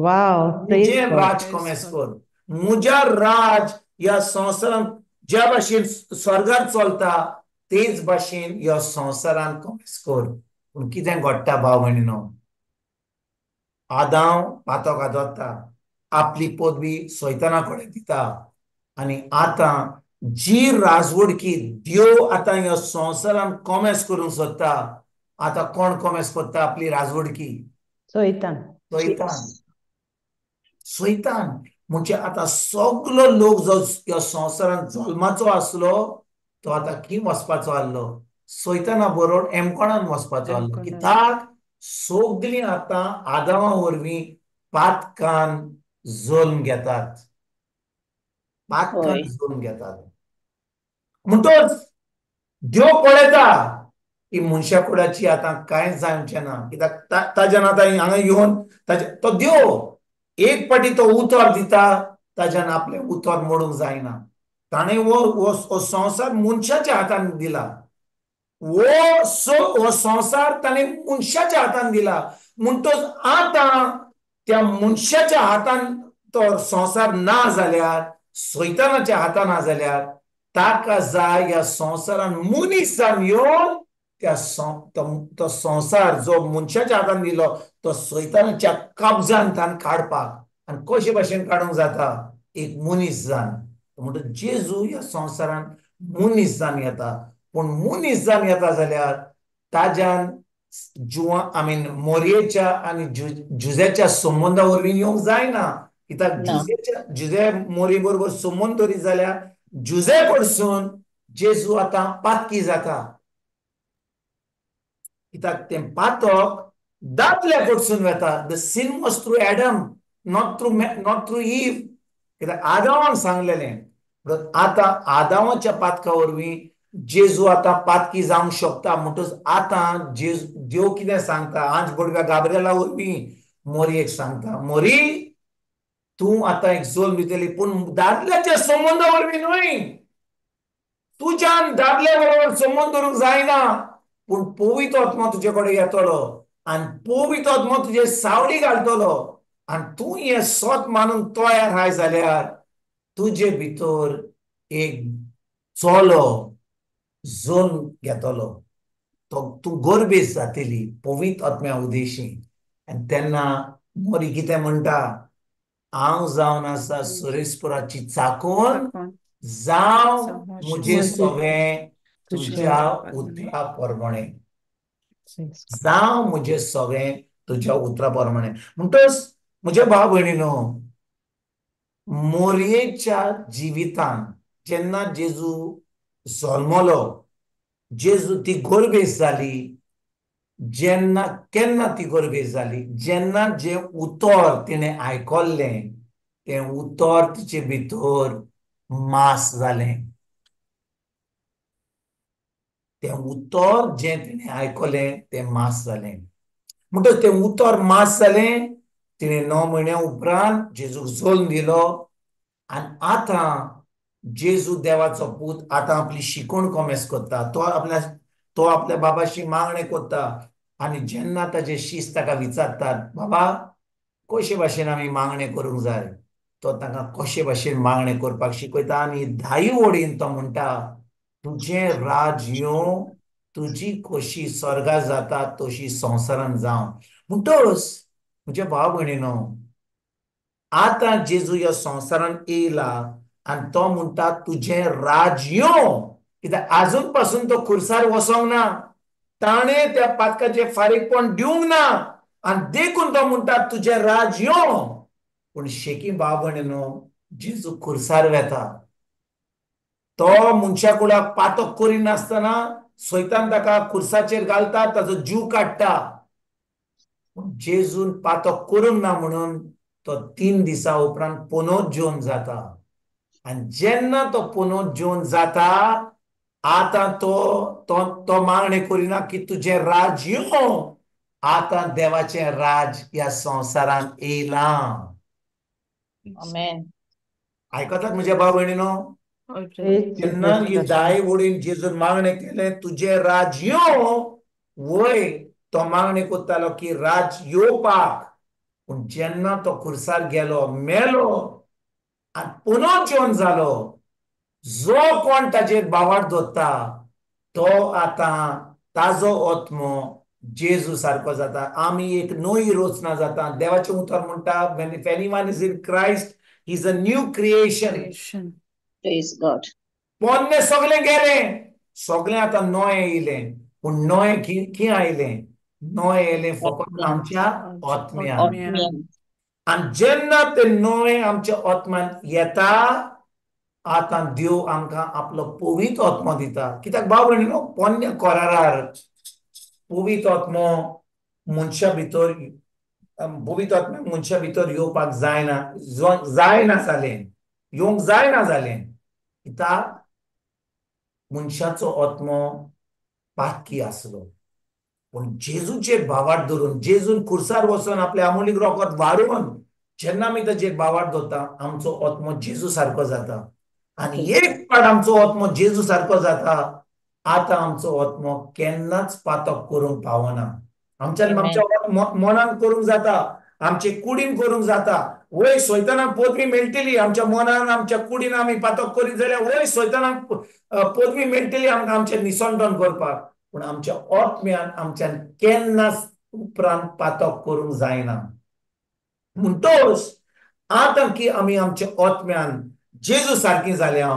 म्हजें राज कॉमेस कर, म्हज्या राज ह्या संवसारान ज्या भाशेन स्वर्गार चलता तेच भाशेन ह्या संवसारान कॉमेस कर. पूण कितें घडटा भाव भयणीनो, आदांव पातक आदरता, आपली पदवी सैताना कडेन दिता आनी आतां जी राजवडकी देव आतां ह्या संवसारान कॉमेस करूंक सोदता, आतां कोण कॉमेस करता आपली राजवडकी? सैतान. सैतान, सैतान. म्हणजे आतां सगलो लोक जो ह्या संवसारान जल्माचो आसलो तो आतां खंय वचपाचो आसलो? सैताना बरोबर एमकोणान वचपाचो आसलो. कित्याक? सगलीं आतां आदावा वरवीं पातकान जल्म घेतात, पातकान जल्म घेतात. म्हणटच देव पळयता की मनशा कुडाची आतां कांयच जावचें ना, कित्याक ताज्यान आतां हांगा येवन ताजे तो देव एक पाटी तो उतर दिता, ताज्यान आपलें उतर मोडूंक जायना. ताणें हो संवसार मनशाच्या हातान दिला, हो संवसार ताणें मनशाच्या हातान दिला. म्हणटच आतां त्या मनशाच्या हातान तो संवसार ना जाल्यार, सैतानाच्या हातान ना जाल्यार ताका जाय ह्या संवसारान मनीस जावन येवन त्या तो संवसार जो मनशाच्या हातान दिलो तो सैतानाच्या कब्जान तान काडपाक. आनी कशे भाशेन काडूंक जाता? एक मनीस जावन. म्हणटच जेजू ह्या संवसारान मनीस जावन येता. पूण मनीस जावन येता जाल्यार ताज्यान जुवा I mean मोरयेच्या आनी जुझ्याच्या संबंदा वरवीं येवंक जायना. कित्याक जुझ्याच्या जुझे मोरी बरोबर संबंद दवरीत जाल्यार जुझे कडसून जेजू आतां पातकी जाता. कित्याक तें पातक दादल्या कडसून वेता. The sin was through Adam, not through not through Eve. कित्याक आदावान सांगलेलें. आतां आदावाच्या पातका वरवीं जेजू आतां पातकी जावंक शकता. म्हणटच आतां जेजू देव कितें सांगता? आंज बडव्या गाब्रिएला वरवीं मोरयेक सांगता, मोरी तूं आतां एक जल्म दितली, पूण दादल्याच्या संबंदा वरवीं न्हय. तुज्यान दादल्या बरोबर संबंद दवरूंक जायना, पूण पवित्र आत्मो तुजे कडेन येतलो आनी पवित्र आत्मो तुजे सावळी घालतलो आनी तूं हें सत मानून तयार आहाय जाल्यार तुजे भितर एक चलो जल्म घेतलो, तो तूं गर्भेस्त जातली पवित्र आत्म्या उदेशी. आनी तेन्ना मोरी कितें म्हणटा? हांव जावन आसा सुरेशपुराची चाकोन, जावं म्हजें सगळें तुज्या उतरा प्रमाणे, जावं म्हजें सगळें तुज्या उतरा प्रमाणे. म्हणटच म्हज्या भाव भयणीनो, मोरयेच्या जिवितान जेन्ना जेजू जल्मलो, जेजू ती गर्भेस्त जाली, जेन्ना केन्ना ती गर्भेस्त जाली? जेन्ना जें उतर तिणें आयकल्लें तें उतर तिचे भितर मास जालें. तें उतर जें तिणें आयकलें तें मास जालें. म्हणटच तें उतर मास जालें. तिणें 9 म्हयन्या उपरांत जेजूक जल्म दिलो. आनी आतां जेजू देवाचो पूत आतां आपली शिकवण कोमेस करता. तो आपल्या बाबाशी मागणें करता. आनी जेन्ना ताजे शीस ताका विचारतात, बाबा कशे भाशेन आमी मागणें करूंक जाय, तो तांकां कशे भाशेन मागणें करपाक शिकयता. आनी धाई वडीन तो म्हणटा, तुजें राज येवं, तुजी खोशी स्वर्गार जाता तशी संवसारान जावं. म्हणटच म्हज्या भाव भयणीनो, आतां जेजू ह्या संवसारान येयला आनी तो म्हणटा तुजें राज येवं. कित्याक आजून पासून तो खुर्सार वचोंक ना, ताणें त्या पातकाचें फारीकपण दिवंक ना, आनी देखून तो म्हणटा तुजें राज येवं. पूण शेकी भाव भयणीनो, जेजू खुर्सार वेता, तो मनशा कुडाक पातक करिनासतना सैतान ताका खुर्साचेर घालता, ताजो जीव काडटा. पूण जेजून पातक करूंक ना म्हणून तो 3 दिसां उपरांत पुनर्जीवन जाता. आनी जेन्ना तो पुनर्जीवन जाता, आतां तो तो तो मागणें करिना की तुजें राज येवं. आतां देवाचें राज ह्या संवसारांत येयलां. आमेन. आयकतात म्हज्या भाव भयणीनो? जेन्ना ही दाय वडीन जेजून मागणें केलें तुजें राज येवं, वय तो मागणें करतालो की राज येवपाक. पूण जेन्ना तो खुर्सार गेलो, मेलो आनी पुनर्जीवन जालो, जो कोण ताजेर बावार दवरता तो आतां ताजो आत्मो जेजू सारको जाता. आमी एक नवी रचना जाता. देवाचें उतर म्हणटा, when if anyone is in Christ he is a new creation. Praise God. पोन्नें सगळें गेलें, सगळें आतां नवें येयलें. पूण नवें खंय आयलें? नवें येयलें फकत आमच्या आत्म्यान. आनी जेन्ना तें नवें आमच्या आत्म्यान येता, आतां देव आमकां आपलो पवित्र आत्मो दिता. कित्याक भाव भयणीनो, पोन्न्या करारार पवित्र आत्मो मनशा भितर, पवित्र आत्म्याक मनशा भितर येवपाक जायना, जायना जालें, येवंक जायना जालें. कित्याक मनशाचो आत्मो पातकी आसलो. पूण जेजूचेर भावार्थ धरून, जेजून खुर्सार वचून आपल्या आमोलीक रोखत वारून जेन्ना आमी ताचेर भावार्थ दवरता, आमचो आत्मो जेजू सारको जाता. आनी एक पाट आमचो आत्मो जेजू सारको जाता, आतां आमचो आत्मो केन्नाच पातक करूंक पावना. आमच्यान आमच्या मनान करूंक जाता, आमचे कुडीन करूंक जाता. वय सैतानाक पदवी मेळटली आमच्या मनान, आमच्या कुडीन आमी पातक करीत जाल्यार वय सैतानाक पदवी मेळटली आमकां आमचें निसंटन करपाक. पूण आमच्या आत्म्यान आमच्यान केन्नाच उपरांत पातक करूंक जायना. म्हणटच आतां की आमी आमच्या आत्म्यान जेजू सारकी जाल्या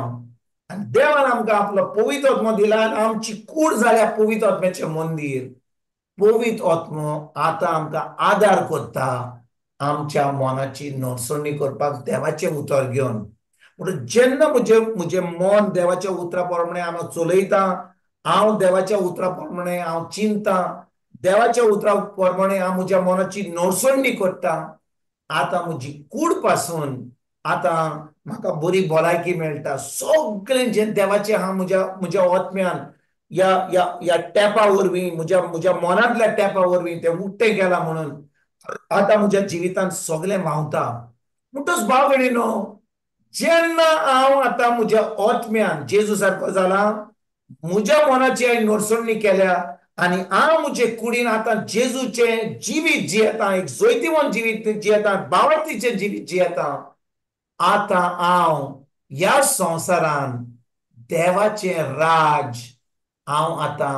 आनी देवान आमकां आपलो पवित्र आत्मो दिला आनी आमची कूड जाल्या पवित्र आत्म्याचें मंदीर. पवित्र आत्मो आतां आमकां आदार करता आमच्या मनाची नडसणी करपाक देवाचें उतर घेवन. म्हणून जेन्ना म्हजें म्हजें मन देवाच्या उतरा प्रमाणे हांव चलयता, हांव देवाच्या उतरा प्रमाणे हांव चिंता, देवाच्या उतरा प्रमाणे हांव म्हज्या मनाची नडसणी करता, आतां म्हजी कूड पासून आतां म्हाका बरी भलायकी मेळटा. सगळें जें देवाचें हांव म्हज्या म्हज्या आत्म्यान ह्या ह्या ह्या टॅपा वरवीं, म्हज्या म्हज्या मनांतल्या टॅपा वरवीं तें उक्तें केलां म्हणून आतां म्हज्या जिवितांत सगळें व्हांवता. म्हणटच भाव भयणीनो, जेन्ना हांव आतां म्हज्या आत्म्यान जेजू सारको जाला, म्हज्या मनाची हांवें नडसणी केल्या आनी हांव म्हजे कुडीन आतां जेजूचें जिवीत जियेता, एक जैतिवंत जिवीत जियेता, बावळतीचें जिवीत जियेता, आतां हांव ह्या संवसारान देवाचें राज हांव आतां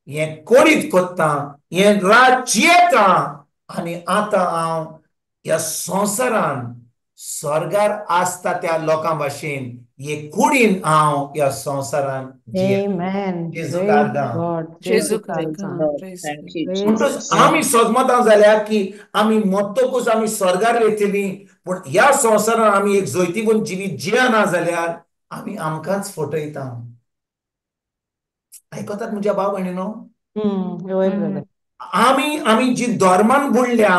हें कोडीत कोत्तां, हें राज जियेता. आनी आतां हांव ह्या संवसारान स्वर्गार आसता त्या लोकां भाशेन हे कुडीन हांव ह्या संवसारान. म्हणटच आमी सजमतां जाल्या की आमी मरतकूच आमी स्वर्गार वयतलीं, पूण ह्या संवसारान आमी एक जैतिवंत जिवीत जियेना जाल्यार आमी आमकांच फटयता. आयकतात म्हज्या भाव भयणीनो? आमी आमी जी धर्मान बुडल्या,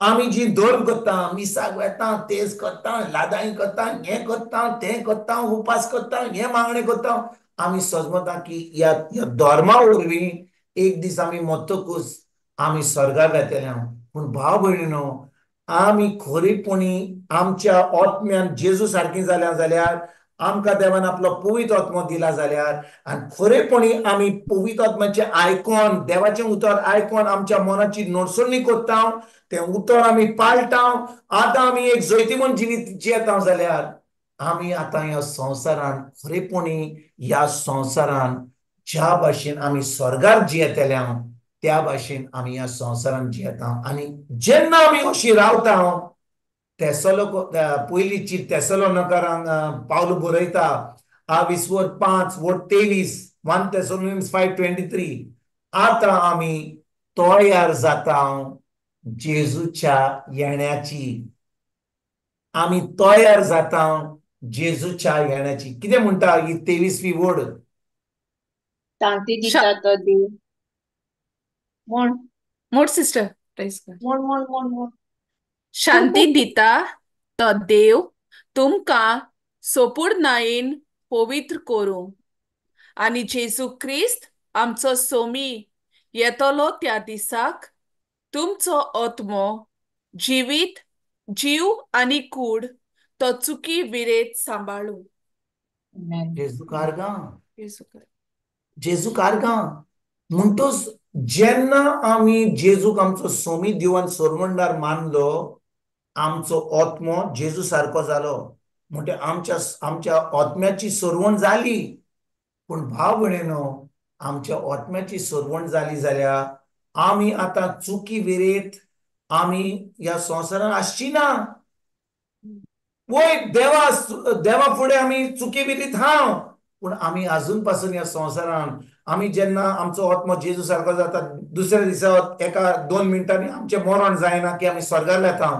आमी जी धर्म करता, मिसाक वेता, तेज करता, लादाई करता, हें करता, तें करता, उपास करता, हें मागणें करता, आमी सजमता की ह्या ह्या धर्मा वरवीं एक दीस आमी मरतकूच आमी स्वर्गार वेतले. पूण भाव भयणीनो, आमी खरेपणी आमच्या आत्म्यान जेजू सारकी जाल्या जाल्यार, आमकां देवान आपलो पवित्र आत्मो दिला जाल्यार, आनी खरेपणी आमी पवित्र आत्म्याचें आयकोन, देवाचें उतर आयकोन आमच्या मनाची नडसणी करता, तें उतर आमी पाळटा, आतां आमी एक जैतिवंत जिवीत जियेता जाल्यार आमी आतां ह्या संवसारान खरेपणी ह्या संवसारान ज्या भाशेन आमी स्वर्गार जियेतले त्या भाशेन आमी ह्या संवसारान जियेता. आनी जेन्ना आमी अशी रावता, तेसलो पयली चीट तेसलोनकारांक पावलो बरयता 5:23, 1 Thessalonians 5:23, आतां आमी तयार जाता जेजूच्या येण्याची. आमी तयार जाता जेजूच्या येण्याची. कितें म्हणटा ही 23वी वड? तांती दिता तो देव. म्हण मोड सिस्टर, म्हण म्हण म्हण म्हण. शांती दिता तो देव तुमकां सोपूर्णायेन पवित्र करूं, आनी जेजू क्रिस्त आमचो सोमी येतलो त्या दिसाक तुमचो आत्मो जिवीत जीव आनी कूड तो चुकी विरेत सांबाळू. जेजू कारगां, जेजू कारगां. म्हणटोच जेन्ना आमी जेजूक आमचो सोमी दिवन सोरमंडार मानलो, आमचो आत्मो जेजू सारको जालो. म्हणटे आमच्या आमच्या आत्म्याची सोरवण जाली. पूण भाव भयणीनो, आमच्या आत्म्याची सोरवण जाली जाल्यार आमी आतां चुकी विरेत आमी ह्या संवसारान आसची ना. वय देवा देवा फुडें आमी चुकी विरीत हांव, पूण आमी आजून पासून ह्या संवसारान आमी जेन्ना आमचो आत्मो जेजू सारको जाता, दुसऱ्या दिसा एका 2 मिनटांनी आमचें मरण जायना की आमी स्वर्गार वेता.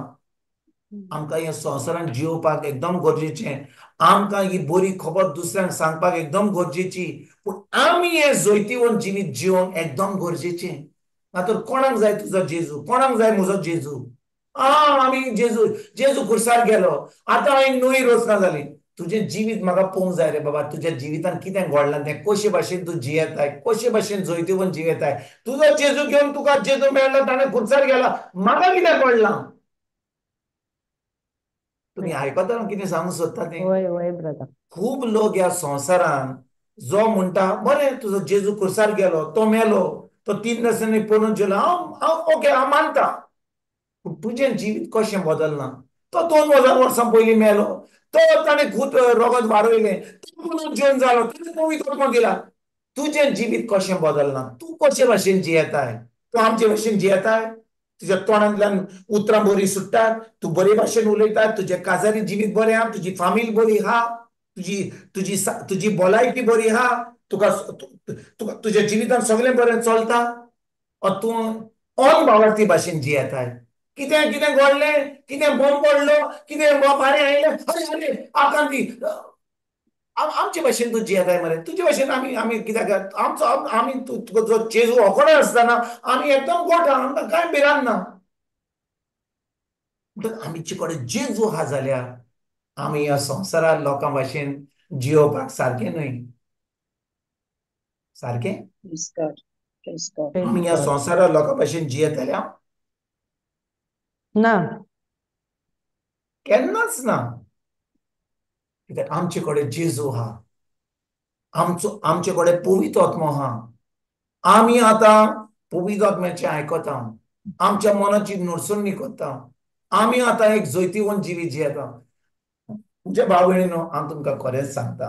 आमकां ह्या संवसारान जियोवपाक एकदम गरजेचें, आमकां ही बरी खबर दुसऱ्यांक सांगपाक एकदम गरजेची, पूण आमी हें जैतिवंत जिवीत जिवंक एकदम गरजेचें. ना तर कोणाक जाय तुजो जेजू, कोणाक जाय म्हजो जेजू? आमी जेजू जेजू खुर्सार गेलो, आतां हांवें नवी रचना जाली. तुजें जिवीत म्हाका पळोवंक जाय रे बाबा, तुज्या जिवितान कितें घडलां तें, कशे भाशेन तूं जियेताय, कशे भाशेन जैतिवंत जियेताय. तुजो जेजू घेवन तुका जेजू मेळ्ळो, ताणें खुर्सार गेला, म्हाका कितें घडलां? तुमी आयकता कितें सांगूंक सोदता तें? खूब लोक ह्या संवसारान जो म्हणटा बरें तुजो जेजू खुर्सार गेलो, तो मेलो, तो 3 दिसांनी पळोवन जेलो, हांव हांव ओके हांव मानता, पूण तुजें जिवीत कशें बदलना? तो 2000 वर्सां पयलीं मेलो, तो ताणें खूब रगत वाडयलें, तो पुनर्जीवन जालो, ताणें पवित्र आत्मो दिला. तुजें जिवीत कशें बदलना? तूं कशे भाशेन जियेताय? तूं आमचे भाशेन जियेताय? तुज्या तोंडांतल्यान उतरां बरीं सुट्टात, तूं बरे भाशेन उलयता, तुजें काजारी जिवीत बरें आहा, तुजी फामील बरी आहा, तुजी तुजी तुजी भलायकी बरी आहा, तुका तुका तुज्या जिवितान सगळें बरें चलता, तूं अनभावार्थी भाशेन जियेताय? कितें कितें घडलें, कितें बॉम्ब पडलो, कितें वारें आयलें, अरे अरे आकांती आमचे भाशेन तूं जियेताय मरे. तुजे भाशेन आमी आमी कित्याक आमचो आमी तुका जो जेजू ऑकडो आसतना आमी एकदम गोठ, आमकां कांय भिरांत ना. म्हणटकच आमचे कडेन जेजू आहा जाल्यार आमी ह्या संवसारार लोकां भाशेन जियोवपाक सारकें न्हय. सारकें आमी ह्या संवसारार लोकां भाशेन जियेतल्या ना, केन्नाच ना. कित्याक आमचे कडेन जेजू आहा, आमचो आमचे कडेन पवित्र आत्मो आहा. आमी आतां पवित्र आत्म्याचें आयकता, आमच्या मनाची नडसणी करता, आमी आतां एक जैतिवंत जिवीत जियेता. म्हज्या भाव भयणीनो, हांव तुमकां खरेंच सांगता,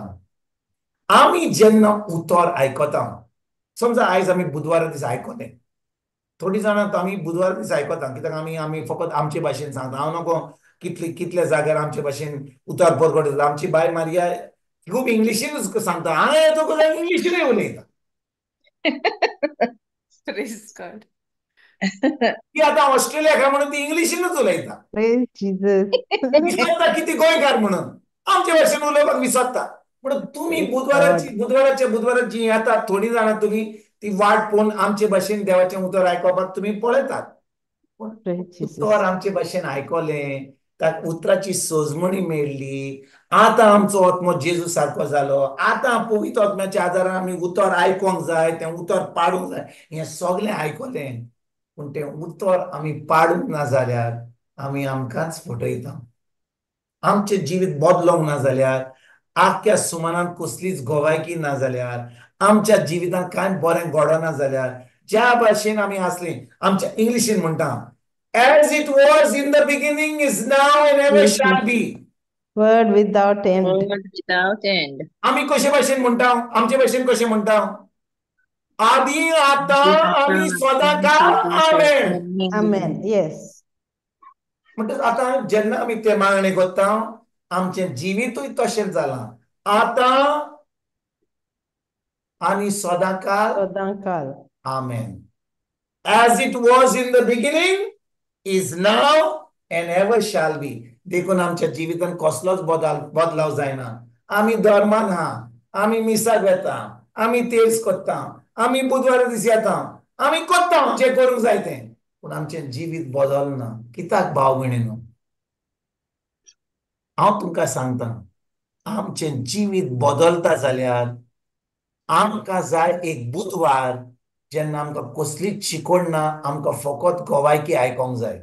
आमी जेन्ना उतर आयकता, समजा आयज आमी बुधवारा दिसा आयकलें, थोडीं जाणां आमी बुधवारा दिसा आयकता, कित्याक आमी आमी फकत आमचे भाशेन सांगता. हांव नको कितले कितल्या जाग्यार आमचे भाशेन उतर परगट जाता. आमची बाय मारिया खूब इंग्लिशीनूच सांगता, हांगा येतकूच इंग्लिशीनूय उलयता. ती आतां ऑस्ट्रेलियाक म्हणून ती इंग्लिशीनूच उलयता, विसरता की ती गोंयकार म्हणून, आमचे भाशेन उलोवपाक विसरता. म्हणून तुमी बुधवाराची बुधवाराच्या बुधवाराची येतात थोडीं जाणां, तुमी ती वाट पळोवन आमचे भाशेन देवाचें उतर आयकोपाक तुमी पळयतात, पूण उतर आमचे भाशेन आयकलें, त्या उतराची सजमणी मेळ्ळी, आतां आमचो आत्मो जेजू सारको जालो, आतां पवित्र आत्म्याच्या आदारान आमी उतर आयकोंक जाय, तें उतर पाडूंक जाय, हें सगळें आयकलें. पूण तें उतर आमी पाडूंक ना जाल्यार आमी आमकांच फटयता. आमचें जिवीत बदलोंक ना जाल्यार, आख्ख्या सुमानान कसलीच गोवायकी ना जाल्यार, आमच्या जिवितांत कांय बरें घडना जाल्यार, ज्या भाशेन आमी आसली, आमच्या इंग्लिशीन म्हणटा, as it was in the beginning is now and ever shall be. Word without end. Word without end. आमी कशे भाशेन म्हणटा? आमचे भाशेन कशें म्हणटा? आदी आतां आनी सदांकाळ आमेन. आमेन. येस. म्हणटच आतां जेन्ना आमी ते मागणें करता, आमचें जिवितूय तशेंच जालां, आतां आनी सदांकाळ सदांकाळ आमेन. As it was in the beginning is now and ever shall be. देखून आमच्या जिवितांत कसलोच बदलाव जायना. आमी धर्मान हा, आमी मिसाक वेता, आमी तेर्स करता, आमी बुधवारा दीस येता, आमी करता जें करूंक जाय तें, पूण आमचें जिवीत बदलना. कित्याक भाव भयणीनो, हांव तुमकां सांगता, आमचें जिवीत बदलता जाल्यार आमकां जाय एक बुधवार जेन्ना आमकां कसलीच शिकवण ना, आमकां फकत गोवायकी आयकोंक जाय.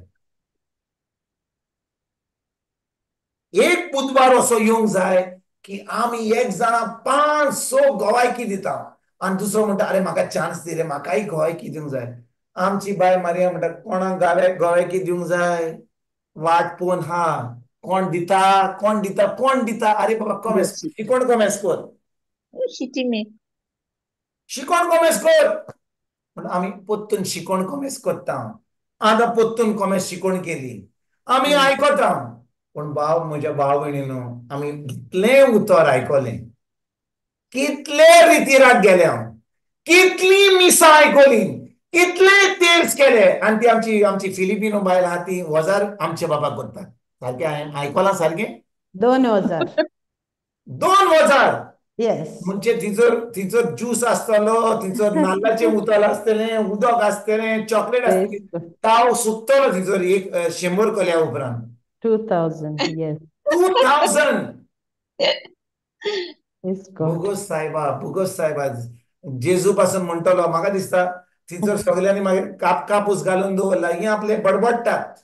एक बुधवार असो येवंक जाय की आमी एक जाणां 5-6 गोवायकी दिता आनी दुसरो म्हणटा, अरे म्हाका चान्स दी रे, म्हाकाय गोवायकी दिवंक जाय. आमची बाय मारिया म्हणटा, कोणाक गोवायकी दिवंक जाय? वाट पळोवन हा, कोण दिता, कोण दिता, कोण दिता? अरे बाबा कोमेस, शिकोण कोमेस कर, शिकोण कोमेस कर. पूण आमी पोत्तून शिकोण कोमेस करता. आतां पोत्तून कोमेस शिकोण केली, आमी आयकता. पूण भाव, म्हज्या भाव भयणीनो, आमी कितलें उतर आयकलें, कितले रितीराक गेले, हांव कितली मिसां आयकली, कितले तेर्स केले. आनी ती आमची आमची फिलिपिनो बायल आहा ती वजार आमच्या बाबा करतात. सारकें हांवें आयकलां सारकें? 2000. 2000. येस. म्हणजे थिंचर ज्यूस आसतलो, थिंचर नाल्लाचें उदक आसतलें, उदक आसतलें, चॉकलेट आसतली, ताव सुकतलो थिंचर एक 100 कोल्या उपरांत. 2000. येस. 2000. बोगोस सायबा, बोगोस सायबा. जेजू पासून म्हणटलो, म्हाका दिसता थिंचर सगल्यांनी मागीर कापूस घालून दवरला, हे आपले बडबडटात.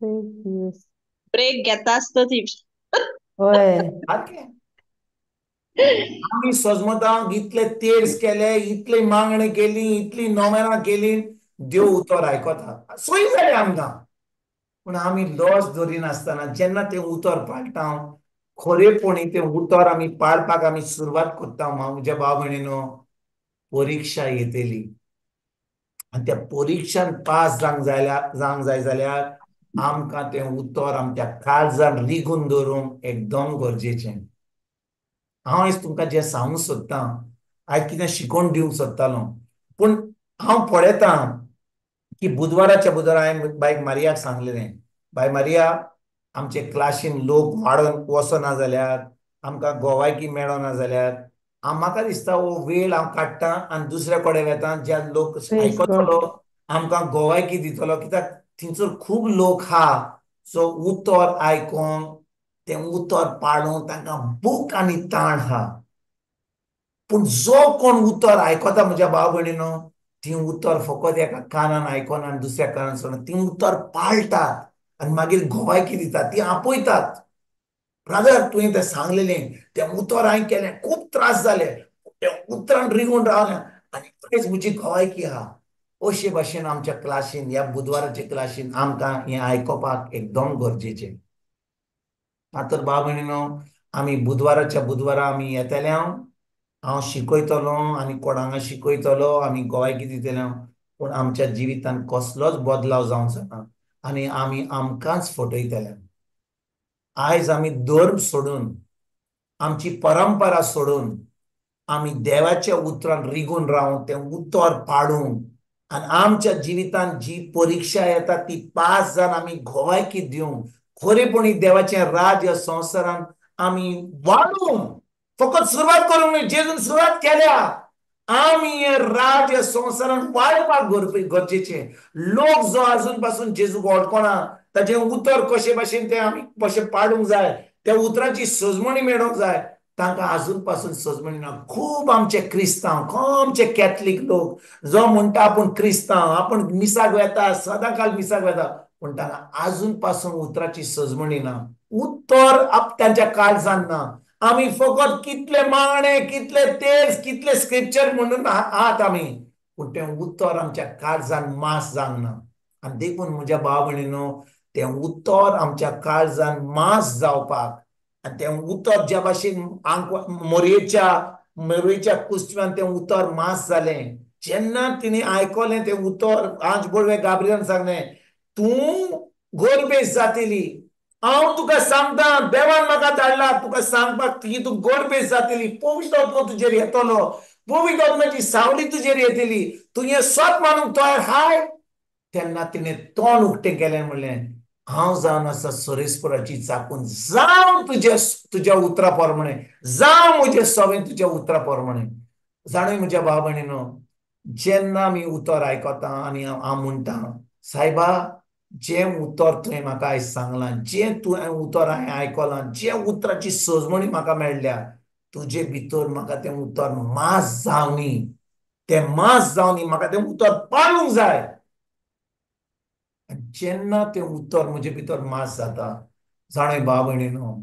ब्रेक घेता आसता ती. सारकें. आमी सजमता इतले तेर्स केले, इतली मागणी केली, इतली नोमेनां केली, देव उतर आयकता, सोय जालें आमकां. पूण आमी लॉस दवरिनासतना जेन्ना तें उतर पाळटा, खरेपणी तें उतर आमी पाळपाक आमी सुरवात करता, म्हज्या भाव भयणीनो, परिक्षा येतली. आनी त्या परिक्षान पास जावंक जाय जाल्यार आमकां तें उतर आमच्या काळजान रिगून दवरूंक एकदम गरजेचें. हांव आयज तुमकां जें सांगूंक सोदतां, आयज कितें शिकोवन दिवंक सोदतालो, पूण हांव पळयतां की बुधवाराच्या बुधवारा हांवें बायक मारियाक सांगलेलें, बाय मारिया, आमचे क्लासीन लोक वाडोवन वचना जाल्यार, आमकां गोवायकी मेळना जाल्यार, म्हाका दिसता हो वेळ हांव काडटा आनी दुसऱ्या कडेन वेता, ज्या लोक आयकतलो, आमकां गोवायकी दितलो. कित्याक थंयसर खूब लोक हा जो उतर आयकोंक, तें उतर पाळूंक तांकां भूक आनी ताण हा. पूण जो कोण उतर आयकता म्हज्या भाव भयणीनो, ती उतर फकत एका कानान आयकना आनी दुसऱ्या कानान सोडना, ती उतर पाळटात आनी मागीर गोवायकी दितात, ती आपयतात. ब्रादर, तुवें तें सांगलेलें, तें उतर हांवें केलें, खूब त्रास जाले, तें उतरान रिगून रावलें आनी आयज म्हजी गोवायकी आहा. अशे भाशेन आमच्या क्लासीन, ह्या बुधवाराच्या क्लासीन आमकां हें आयकोपाक एकदम गरजेचें. आतां भाव भयणीनो, आमी बुधवाराच्या बुधवारा आमी येतले, हांव शिकयतलो आनी कोणाक शिकयतलो, आमी गोवायकी दितले, पूण आमच्या जिवितांत कसलोच बदलाव जावचो ना आनी आमी आमकांच फटयतले. आयज आमी धर्म सोडून, आमची परंपरा सोडून, आमी देवाच्या उतरान रिगून रावून, तें उतर पाडून आनी आमच्या जिवितांत जी परिक्षा येता ती पास जावन आमी गोवायकी दिवंक, खरेपणी देवाचें राज्य संवसारांत आमी वाडूंक, फकत सुरवात करूंक न्हय, जेजून सुरवात केल्या, आमी हें राज्य संवसारांत वाडपाक गरजेचें. लोक जो आजून पासून जेजूक वळखना, ताचें उतर कशे भाशेन तें आमी कशें पाडूंक जाय त्या उतराची सजमणी मेळोंक जाय. तांकां आजून पासून सजमणी ना. खूब आमचे क्रिस्तांव, खूब आमचे कॅथलीक लोक जो म्हणटा आपूण क्रिस्तांव, आपूण मिसाक वेता, सदां काल मिसाक वेता, पूण तांकां आजून पासून उतराची सजमणी ना. उतर तांच्या काळजान ना. आमी फकत कितले मागणे, कितले तेज, कितले स्क्रिप्चर म्हणून आहात आमी, पूण तें उतर आमच्या काळजान मास जावंक ना. आनी देखून म्हज्या भाव भयणीनो, तें उतर आमच्या काळजान मास जावपाक आनी तें उतर ज्या भाशेन मोरयेच्या कुस्व्यान तें उतर मास जालें, जेन्ना तिणें आयकलें तें उतर, आंज बोडवे गाब्रियलान सांगलें, तूं गोरबेस जातली, हांव तुका सांगता, देवान म्हाका धाडला तुका सांगपाक की तूं गोरबेस जातली, पवित्र आत्मो तुजेर येतलो, पवित्र आत्म्याची सावली तुजेर येतली, तूं हें सत मानूंक तयार हाय. तेन्ना तिणें तोंड उक्तें केलें, म्हणलें, हांव जावन आसा सोरेस्पराची चाकून, जावं तुज्या तुज्या उतरा प्रमाणे, जावं म्हजें सगळें तुज्या उतरा प्रमाणे. जाणूय म्हज्या भाव भयणीनो, जेन्ना आमी उतर आयकता आनी हांव म्हणटा, सायबा, जें उतर तुवें म्हाका आयज सांगलां, जें तुवें उतर हांवें आयकलां, जें उतराची सजमणी म्हाका मेळ्ळ्या, तुजे भितर म्हाका तें उतर मास जावनी, तें मास जावनी, म्हाका तें उतर पाळूंक जाय. जेन्ना तें उतर म्हजे भितर मास जाता, जाणूय भाव भयणीनो,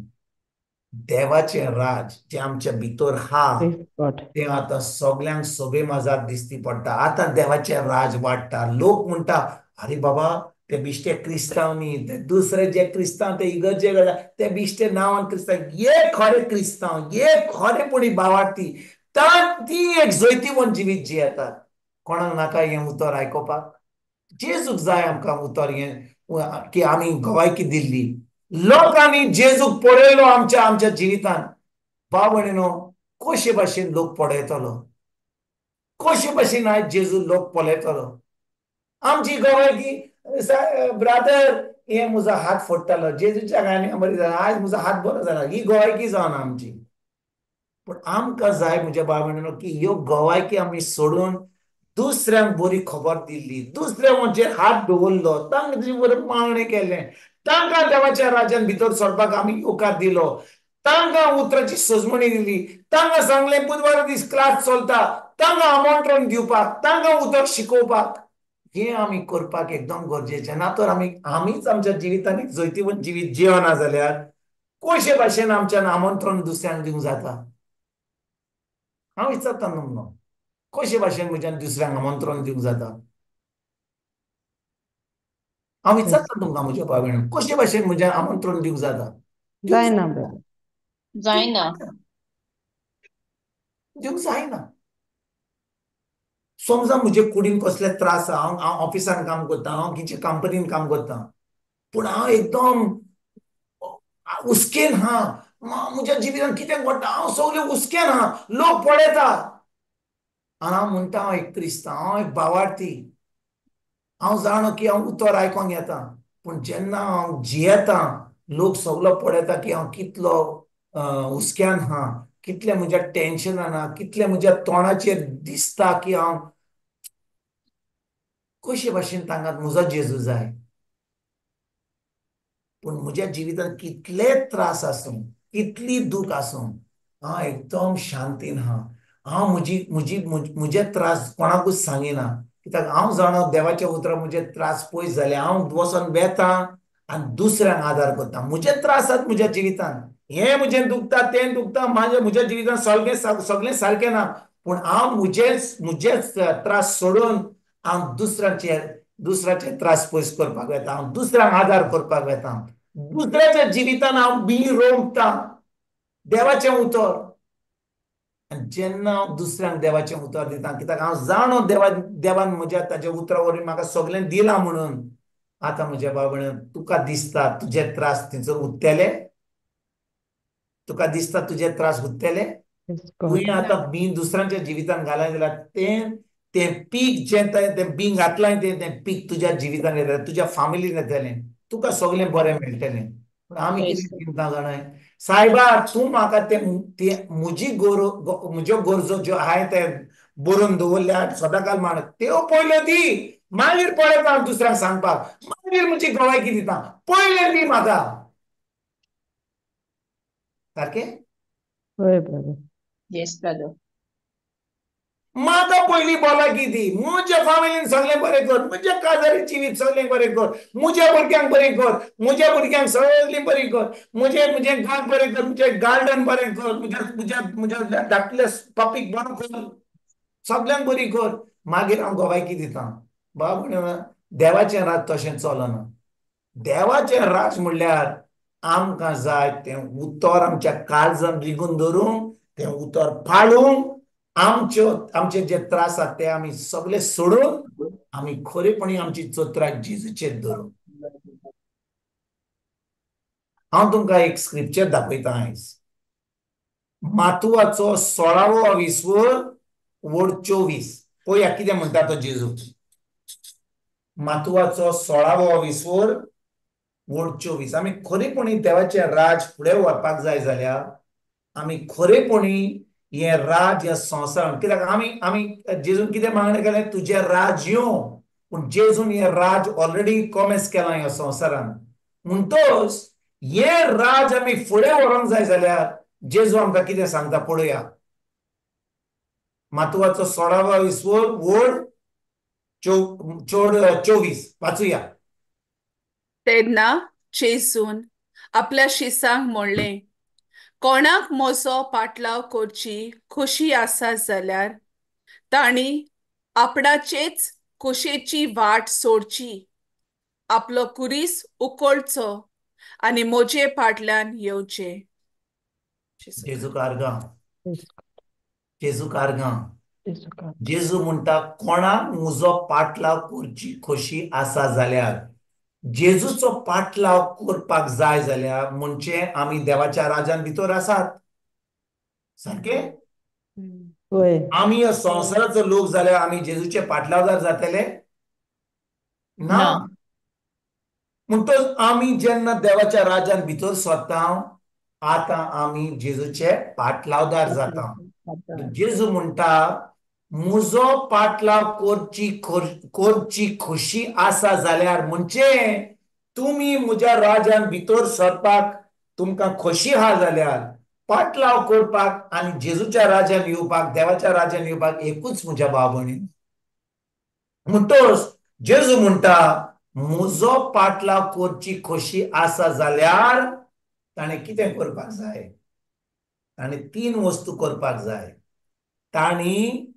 देवाचें राज जें आमच्या भितर हा तें आतां सगल्यांक सोबे माजार दिसती पडटा. आतां देवाचें राज वाडटा. लोक म्हणटा, आरे बाबा, ते बिश्टे क्रिस्तांव न्ही, ते दुसरे जे क्रिस्तांव ते इगर्जे ते बिश्टे नांवान क्रिस्तांव, हे खरे क्रिस्तांव, हे खरेपणी भावार्थी, ती एक जैतिवंत जिवीत जियेतात. कोणाक नाका हें उतर आयकुपाक? जेजूक जाय आमकां उतर हें की आमी गवायकी दिल्ली. लोकांनी जेजूक पळयलो आमच्या आमच्या जिवितान. भाव भयणीनो, कशे भाशेन लोक पळयतलो, कशे भाशेन आयज जेजू लोक पळयतलो? आमची गवायकी, ब्रादर, हे म्हजो हात फोडटालो, जेजूच्या गायनी बरी जाला, आयज म्हजो हात बरो जाला, ही गवायकी जावना आमची. पूण आमकां जाय म्हज्या भाव भयणीनो की ह्यो गवायकी आमी सोडून दुसऱ्यांक बरी खबर दिल्ली, दुसऱ्यांचेर हात दवरलो, तांकां बरें मागणें केलें, तांकां देवाच्या राज्यान भितर सरपाक आमी येवकार दिलो, तांकां उतराची सजमणी दिली, तांकां सांगलें बुधवारा दीस क्लास चलता, तांकां आमंत्रण दिवपाक, तांकां उतर शिकोवपाक. हें आमी करपाक एकदम गरजेचें. ना तर आमी आमीच आमच्या जिवितान एक जैतिवंत जिवीत जिवना जाल्यार कशे भाशेन आमच्यान आमंत्रण दुसऱ्यांक दिवंक जाता? हांव विचारता न्हू, कशे भाशेन म्हज्यान दुसऱ्यांक आमंत्रण दिवंक जाता? हांव विचारता तुमकां म्हज्या भाव भयणीक, कशे भाशेन म्हज्यान आमंत्रण दिवंक जाता? जायना, जायना, दिवंक जायना. समजा म्हजे कुडीन कसले त्रास आहा, हांव ऑफिसान काम करता, हांव खंयच्या कंपनीन काम करता, पूण हांव एकदम हुस्केन हा, म्हज्या जिवितान कितें घडटा हांव सगळें हुस्केन हा, लोक पळयता आनी हांव म्हणटा हांव एक क्रिस्तांव, हांव एक भावार्थी, हांव जाणो की हांव उतर आयकोंक येता, पूण जेन्ना हांव जियेता लोक सगलो पळयता की हांव कितलो हुस्क्यान हा, कितलें म्हज्या टेन्शनान हा, कितलें म्हज्या तोंडाचेर दिसता की हांव कशे भाशेन तांकां म्हजो जेजू जाय. पूण म्हज्या जिवितांत कितले त्रास आसूं, कितली दूख आसूं, हांव एकदम शांतीन हा. हांव म्हजी म्हजी म्हजे त्रास कोणाकूच सांगिना, कित्याक हांव जाणो देवाच्या उतरां म्हजे त्रास पयस जाले. हांव वचोन वेता आनी दुसऱ्यांक आदार करता. म्हजे त्रास आसात म्हज्या जिवितांत, हें म्हजें दुखता, तें दुखता, म्हाजें म्हज्या जिवितांत सगळें सगळें सारकें ना, पूण हांव म्हजेच म्हजेच त्रास सोडून हांव दुसऱ्याचे त्रास पयस करपाक वेता, हांव दुसऱ्यांक आदार करपाक वेता, दुसऱ्याच्या जिवितान हांव बी रोमता देवाचें उतर. आनी जेन्ना हांव दुसऱ्यांक देवाचें उतर दिता, कित्याक हांव जाणो देवान म्हज्या ताच्या उतरा वरवीं म्हाका सगळें दिलां म्हणून, आतां म्हज्या बाबा तुका दिसता तुजे त्रास थंयसर उत्तेले, तुका दिसता तुजे त्रास उत्तेले, तुवें आतां बी दुसऱ्यांच्या जिवितान घालाय जाल्यार तें तें पीक जें तें बी घातलां तें तें पीक तुज्या जिवितान येतलें, तुज्या फामिलीन येतलें, तुका सगळें बरें मेळटलें. पूण आमी कितें चिंता जाणाय, सायबा तूं म्हाका तें म्हजी म्हज्यो गरजो ज्यो आहाय ते बरोवन दवरल्या सदांकाल मान, त्यो पयल्यो दी, मागीर पळयता हांव दुसऱ्यांक सांगपाक, मागीर म्हजी गवायकी दिता, पयलें दी म्हाका. सारकें? हय brother. Yes brother. म्हाका पयलीं बोलाकी दी, म्हज्या फामिलीन सगळें बरें कर, म्हज्या काजारी जिवीत सगळें बरें कर, म्हज्या भुरग्यांक बरें कर, म्हज्या भुरग्यांक सगळीं बरी कर, म्हजें म्हजें घर बरें कर, म्हजें गार्डन बरें कर, म्हज्या म्हज्या म्हज्या धाकल्या पपीक बरो कर, सगल्यांक बरी कर, मागीर हांव गोवायकी दिता. बाब देवाचें राज तशें चलना. देवाचें राज म्हणल्यार आमकां जाय तें उतर आमच्या काळजान रिगून धरूंक, तें उतर पाळूंक, आमच्यो आमचे जे त्रास आसात ते आमी सगळे सोडून आमी खरेपणी आमची चत्राक जेजूचेर धरून. हांव तुमकां एक स्क्रिप्चर दाखयता आयज. मातुवाचो 16वो विसवर वड 24. पळया कितें म्हणटा तो जेजू. मातुवाचो 16वो विसवर वड 24. आमी खरेपणी देवाचें राज फुडें व्हरपाक जाय जाल्यार आमी खरेपणी हें राज ह्या संवसारान, कित्याक आमी आमी जेजून कितें मागणें केलें, तुजें राज येवं. पूण जेजून हें राज ऑलरेडी कॉमेस केलां ह्या संवसारान. म्हणटच हें राज आमी फुडें व्हरूंक जाय जाल्यार जेजू आमकां कितें सांगता पळोवया. मातुवाचो 16वो विसवर वड 24 वाचुया. तेन्ना जेजून आपल्या शिसांक म्हणलें, कोणाक म्हजो पाटलाव करची खोशी आसा जाल्यार तांणी आपणाचेच खोशेची वाट सोडची, आपलो कुरीस उकळचो आनी म्हजे फाटल्यान येवचें. जेजू कारगां, जेजू कारगां. जेजू म्हणटा कोणाक म्हजो पाटलाव करची खोशी आसा जाल्यार, जेजूचो पाटलाव करपाक जाय जाल्यार म्हणजे आमी देवाच्या राजान भितर आसात. सारकें? आमी संवसाराचो लोक जाल्यार आमी जेजूचे पाटलावदार जातले ना. म्हणटच आमी जेन्ना देवाच्या राजान भितर सरता आतां आमी जेजूचे पाटलावदार जाता. जेजू म्हणटा म्हजो पाटलाव करची करची खोशी आसा जाल्यार म्हणजे तुमी म्हज्या राजान भितर सरपाक तुमकां खोशी आहा जाल्यार पाटलाव करपाक आनी जेजूच्या राजान येवपाक, देवाच्या राजान येवपाक एकूच म्हज्या भाव भयणी. म्हणटच जेजू म्हणटा म्हजो पाटलाव करची खोशी आसा जाल्यार ताणें कितें करपाक जाय? ताणें 3 वस्तू करपाक जाय. तांणी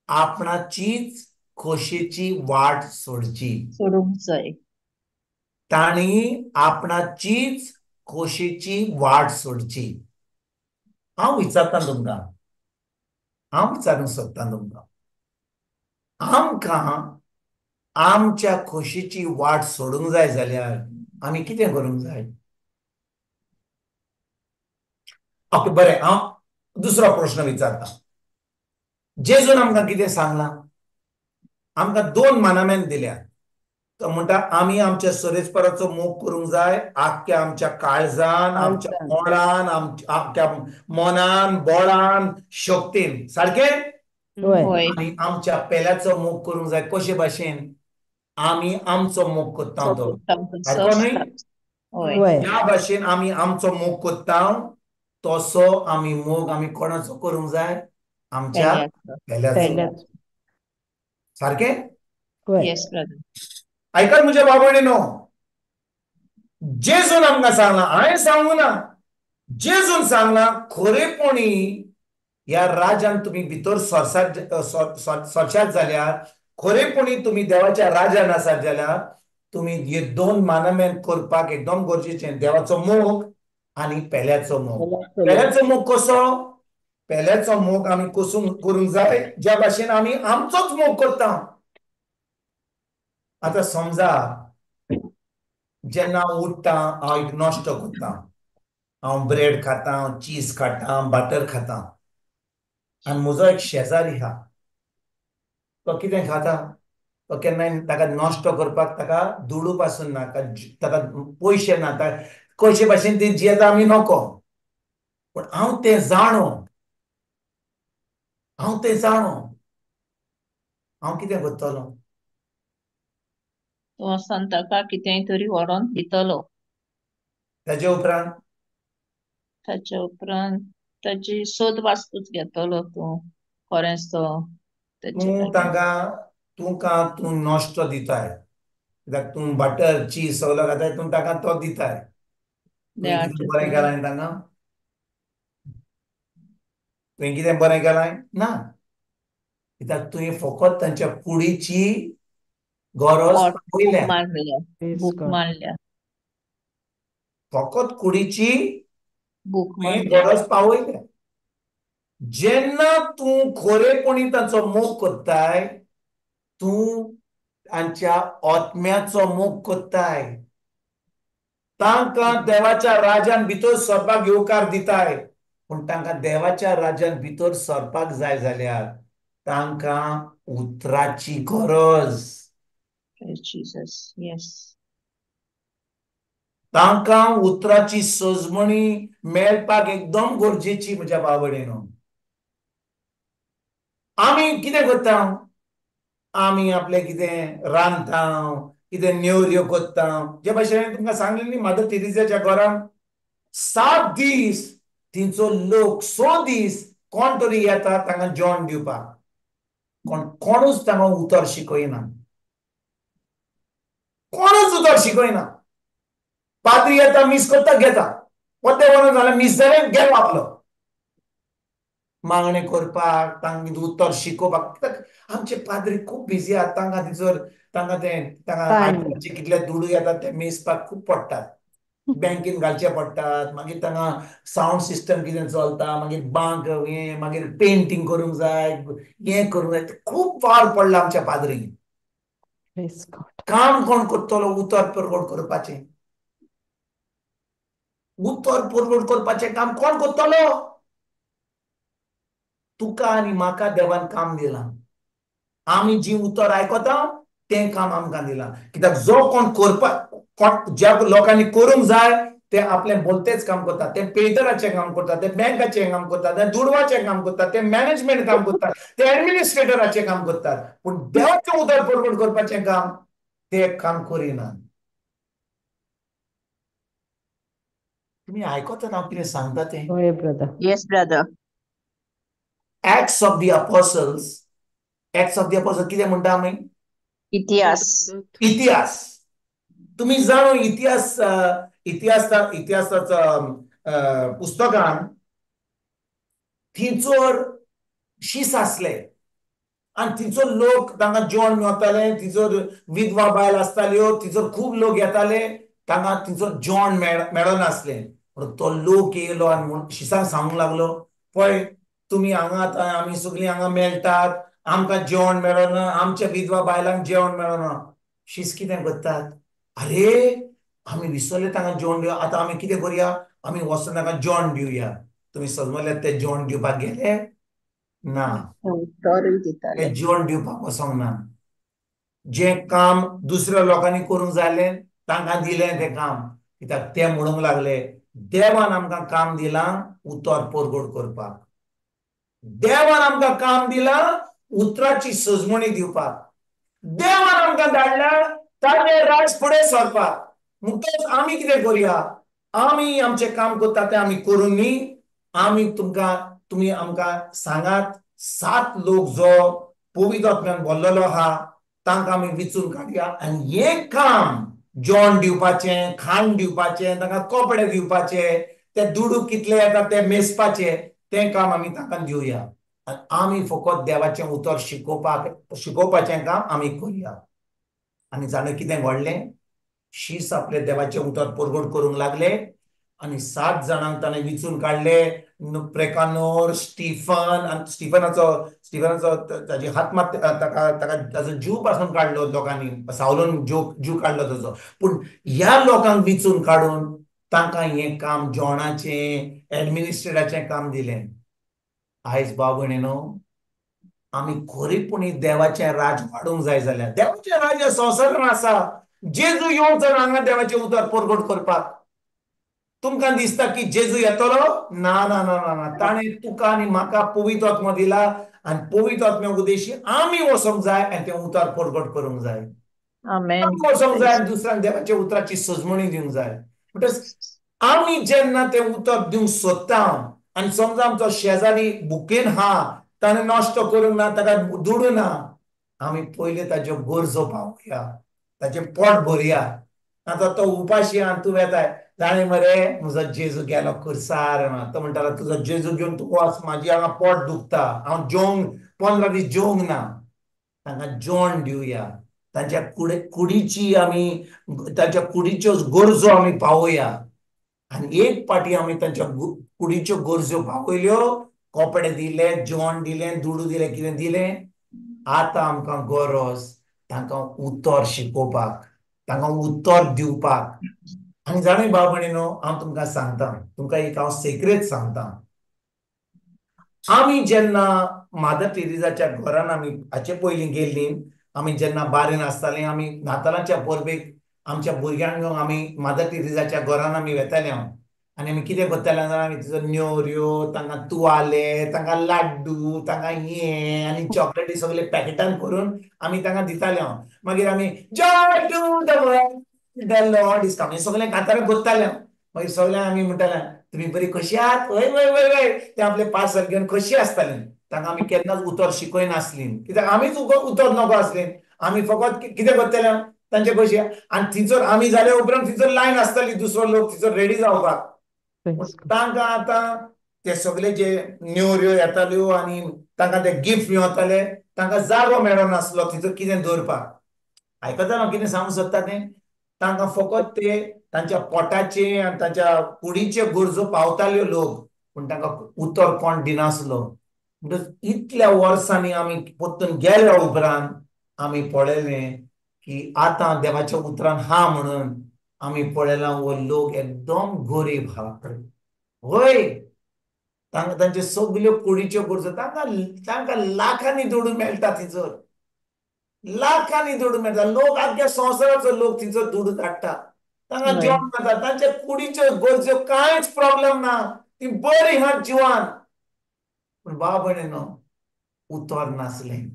आपणाचीच खोशेची वाट सोडची, सोडूंक जाय. तांणी आपणाचीच खोशेची वाट सोडची. हांव विचारता तुमकां, हांव विचारूंक सोदता तुमकां, आमकां आमच्या खोशेची वाट सोडूंक जाय जाल्यार आमी कितें करूंक जाय? ओके, बरें, हांव दुसरो प्रश्न विचारता. जेजून आमकां कितें सांगलां? आमकां 2 मानामेन दिल्या. तो म्हणटा आमी आमच्या सोरेस्पराचो मोग करूंक जाय आख्ख्या आमच्या काळजान, आमच्या मोळान, आमच्या मनान, बोळान, शक्तीन. सारकें? आनी आमच्या पेल्याचो मोग करूंक जाय कशे भाशेन आमी आमचो मोग करता तो. सारको न्हय? ज्या भाशेन आमी आमचो मोग करता तसो आमी मोग आमी कोणाचो करूंक जाय? आमच्या पेल्याचो. सारकें? आयकात म्हज्या बाबा, जेजून आमकां सांगलां, हांवें सांगूं ना, जेजून सांगलां खरेपणी ह्या राजान तुमी भितर सरसात सरशात जाल्यार, खरेपणी तुमी देवाच्या राजान आसात जाल्यार तुमी हे 2 मानामेन करपाक एकदम गरजेचें. देवाचो मोग आनी पेल्याचो मोग. पेल्याचो मोग कसो? पेल्याचो मोग आमी कसो करूंक जाय? ज्या भाशेन आमी आमचोच मोग करता. आतां समजा जेन्ना हांव उठ्ठा हांव एक नाश्तो करता, हांव ब्रेड खाता, हांव चीज खाता, बटर खाता, आनी म्हजो एक शेजारी आहा तो कितें खाता? तो केन्नाय ताका नाश्तो करपाक ताका दुडू पासून ना, ताका पयशे ना, कशे भाशेन ती जियेता आमी नको, पूण हांव तें जाणो, हांव तें जाणो, हांव कितें करतलो? तो संताका कितेंय तरी व्हरोन दितलो. ताजे उपरांत ताच्या उपरांत ताची सोद वास्तूच घेतलो तूं खरेंच तो तूं तांकां तुका तूं नश्टो दिताय, कित्याक तूं बटर चीज सगळो खाताय, तूं ताका तो दिताय. तुवें कितें बरें केलां तांकां? तुवें कितें बरें केलां? ना, कित्याक तुवें फकत तांच्या कुडीची गरज पळयल्या, फकत कुडीची गरज पावयल्या. जेन्ना तूं खरेपणी तांचो मोग करताय, तूं तांच्या आत्म्याचो मोग करताय, तांकां देवाच्या राज्यान भितर सरपाक येवकार दिताय. पूण तांकां देवाच्या राज्यान भितर सरपाक जाय जाल्यार तांकां उतराची गरज. तांकां उतराची सजमणी मेळपाक एकदम गरजेची. म्हज्या भाव भयणीनो, आमी कितें करता? आमी आपलें कितें रांदता, कितें नेवऱ्यो करता. जे भशेन तुमकां सांगलें न्ही, मदर तेरेसाच्या घरान 7 दीस थंयचो लोक 6 दीस कोण तरी येता तांकां जेवण दिवपाक. कोण कोणूच तांकां उतर शिकयना, कोणूच उतर शिकयना. पाद्री येता, मीस करता, घेता, परतें वचून जाल्यार मीस जालें, गेलो आपलो. मागणें करपाक, तांकां उतर शिकोवपाक आमचे पाद्री खूब बिजी आसात. तांकां थंयसर तांकां तें तांकां कितले दुडू येतात ते मेजपाक खूब पडटात, बँकेन घालचे पडटात, मागीर तांकां सावंड सिस्टम कितें चलता, मागीर बांक हें, मागीर पेंटींग करूंक जाय, हें करूंक जाय. खूब वार पडला आमच्या पाद्रीक. काम कोण करतलो? उतर परगट करपाचें, उतर परगट करपाचें काम कोण करतलो? तुका आनी म्हाका देवान काम दिलां. आमी जी उतर आयकता तें काम आमकां दिलां. कित्याक जो कोण करपाक, ज्या लोकांनी करूंक जाय ते आपलें बोलतेच काम करतात, ते पेंटराचें काम करतात, ते बँकाचें काम करतात, ते दुडवाचें काम करतात, ते मॅनेजमेंट काम करतात, ते एडमिनिस्ट्रेटराचें काम करतात. पूण देवाचें उतर परगट करपाचें काम ते काम करिनात. तुमी आयकतात हांव कितें सांगता तें? Yes brother. Acts of the Apostles, Acts of the Apostles कितें म्हणटा आमी? इतिहास. इतिहास. तुमी जाणो इतिहास, इतिहासाचो पुस्तकान थंयसर शीस आसले आनी थंयसर लोक तांकां जेवण मेळतालें. थंयसर विधवा बायल आसताल्यो, थंयसर खूब लोक येताले, तांकां थंयसर जेवण मेळनासलें. पूण तो लोक येयलो आनी म्हूण शिसांक सांगूंक लागलो, पळय तुमी हांगा आतां आमी सगळीं हांगा मेळटात, आमकां जेवण मेळना, आमच्या विधवा बायलांक जेवण मेळना. शीस कितें करतात? अरे आमी विसरले तांकां जेवण दिवया, आतां आमी कितें करुया, आमी वचून तांकां जेवण दिवया. तुमी सजमल्यात ते जेवण दिवपाक गेले ना, ते जेवण दिवपाक वचोंक ना. जें काम दुसऱ्या लोकांनी करूंक जालें तांकां दिलें तें काम. कित्याक ते म्हणूंक लागले, देवान आमकां काम दिलां उतर परगट करपाक, देवान आमकां काम दिलां उतराची सजमणी दिवपाक, देवान आमकां धाडला ताजें राज फुडें सरपाक. म्हणटकच आमी कितें करुया? आमी आमचें काम करता तें आमी करूं न्ही. आमी तुमकां, तुमी आमकां सांगात 7 लोक जो पवित्र आत्म्यान भरलेलो आहा तांकां आमी विचून काडया आनी हें काम जेवण दिवपाचें, खाण दिवपाचें, तांकां कपडे दिवपाचे, ते दुडू कितले येता ते मेजपाचे, तें काम आमी तांकां दिवया. आनी आमी फकत देवाचें उतर शिकोवपाक, शिकोवपाचें काम आमी करुया. आनी जाणें कितें घडलें? शीस आपले देवाचें उतर परगट करूंक लागले आनी 7 जाणांक ताणें विचून काडले. प्रेकानोर, स्टीफन, आनी स्टीफनाचो ताजी हात मात ताका ताका ताजो जीव पासून काडलो लोकांनी, सावलून जीव काडलो ताजो. पूण ह्या लोकांक विचून काडून तांकां हें काम जेवणाचें, एडमिनिस्ट्रेटराचें काम दिलें. आयज भाव भयणीनो, आमी खरेपणी देवाचें राज वाडूंक जाय जाल्यार, देवाचें राज ह्या संवसारान आसा. जेजू येवचो ना हांगा देवाचें उतर परगट करपाक. तुमकां दिसता की जेजू येतलो? ना ना ना ना ना. ताणें तुका आनी म्हाका पवित्र आत्मो दिला आनी पवित्र आत्म्या उदेशी आमी वचोंक जाय आनी तें उतर परगट करूंक जाय. आमी वचोंक जाय आनी दुसऱ्यांक देवाच्या उतराची सजमणी दिवंक जाय. म्हणटच आमी जेन्ना तें उतर दिवंक सोदता आनी समजा आमचो शेजारी बुकेन हा, ताणें नश्ट करूंक ना, ताका दुडू ना, आमी पयले ताज्यो गरजो पावया, ताचें पोट भरया. आतां तो उपाशी आनी तूं वेताय, जाणें मरे म्हजो जेजू गेलो खुर्सार. तो म्हणटालो तुजो जेजू घेवन तूं वच, म्हाजी हांगा पोट दुखता, हांव जेवंक 15 दीस जेवंक ना. तांकां जेवण दिवया, तांच्या कुडीची आमी, तांच्या कुडीच्यो गरजो आमी पावोया. आनी एक पाटी आमी तांच्या कुडीच्यो गरजो पावयल्यो, कपडे दिले, जेवण दिलें, दुडू दिले, कितें दिलें. आतां आमकां गरज तांकां उतर शिकोवपाक, तांकां उतर दिवपाक. आनी जाणा भाव भयणीनो, हांव तुमकां सांगता, तुमकां एक हांव सिक्रेट सांगता. आमी जेन्ना मादर टेरेसाच्या घरान आमी हाचे पयलीं गेल्लीं, आमी जेन्ना बारीन आसतालीं, आमी नातालांच्या परबेक आमच्या भुरग्यांक घेवन आमी मादर टेरेसाच्या घरान आमी वेताले. हांव आनी आमी कितें करताले जाणां, आमी तिचो न्योऱ्यो, तांकां तुवाले, तांकां लाड्डू, तांकां हें आनी चॉकलेटी सगळे पॅकेटान करून आमी तांकां दिताले. हांव मागीर आमी joy to the world the Lord is coming सगळें कांतारां करताले. मागीर सगळ्यांक आमी म्हणटाले तुमी बरी खोशी आहात, वय वय वय वय. ते आपले पार्सल घेवन खोशी आसताले. तांकां आमी केन्नाच उतर शिकयनासलीं, कित्याक आमीच उतर नको आसलीं. आमी फकत कितें करताले तांचे खोशी. आनी थंयसर आमी जाल्या उपरांत थंयसर लायन आसताली, दुसरो लोक थंयसर रेडी जावपाक. तांकां आतां ते सगळे जे न्योऱ्यो येताल्यो आनी तांकां ते गिफ्ट मेळताले, तांकां जागो मेळनासलो थंयसर कितें दवरपाक. आयकता हांव कितें सांगूंक सोदता तें? तांकां फकत ते तांच्या पोटाचे आनी तांच्या कुडीचे गरजो पावताल्यो लोक, पूण तांकां उतर कोण दिनासलो. म्हणटच इतल्या वर्सांनी आमी परतून गेल्या उपरांत आमी पळयलें की आतां देवाच्या उतरान हा म्हणून आमी पळयलां हो लोक एकदम गरीब हा. वय तांकां तांच्यो सगल्यो कुडीच्यो गरजो, तांकां तांकां लाखांनी दुडू मेळटा थंयसर, लाखांनी दुडू मेळटा. लोक आख्ख्या संवसाराचो लोक थंयसर दुडू धाडटा, तांकां जेवण मेळटा, तांच्या कुडीच्यो गरजो कांयच प्रॉब्लम ना, ती बरी आहात जिवान. पूण भाव भयणीनो, उतर नासलें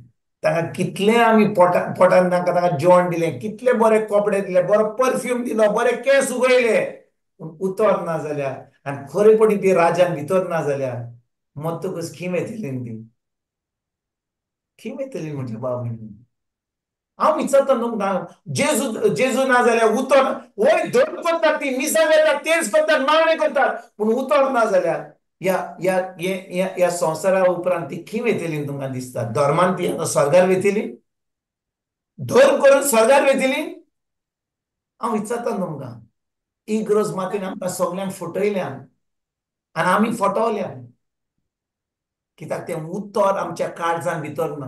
तांकां. कितलें आमी पोटान तांकां तांकां जेवण दिलें, कितले बरे कपडे दिले, बरो परफ्यूम दिलो, बरे केंस उगयले, पूण उतर ना जाल्यार आनी खरेपणी ती राजान भितर ना जाल्यार मत्तकच खीम येतली ती, खीम येतली. म्हटलें भाव भयणीनो, हांव विचारता तुमकां, जेजू जेजू ना जाल्यार उतर, वय धर्म करतात ती, मिसां करतात, तेज करतात, मागणें करतात, पूण उतर ना जाल्यार ह्या ह्या ह्या संवसारा उपरांत ती खीं वेतली तुमकां दिसता? धर्मान ती आतां स्वर्गार वेतली, धर्म करून स्वर्गार वेतली? हांव विचारता तुमकां. इग्रोज मातीन आमकां सगल्यांक फटयल्यान आनी आमी फटवल्यान, कित्याक तें उतर आमच्या काळजान भितर ना.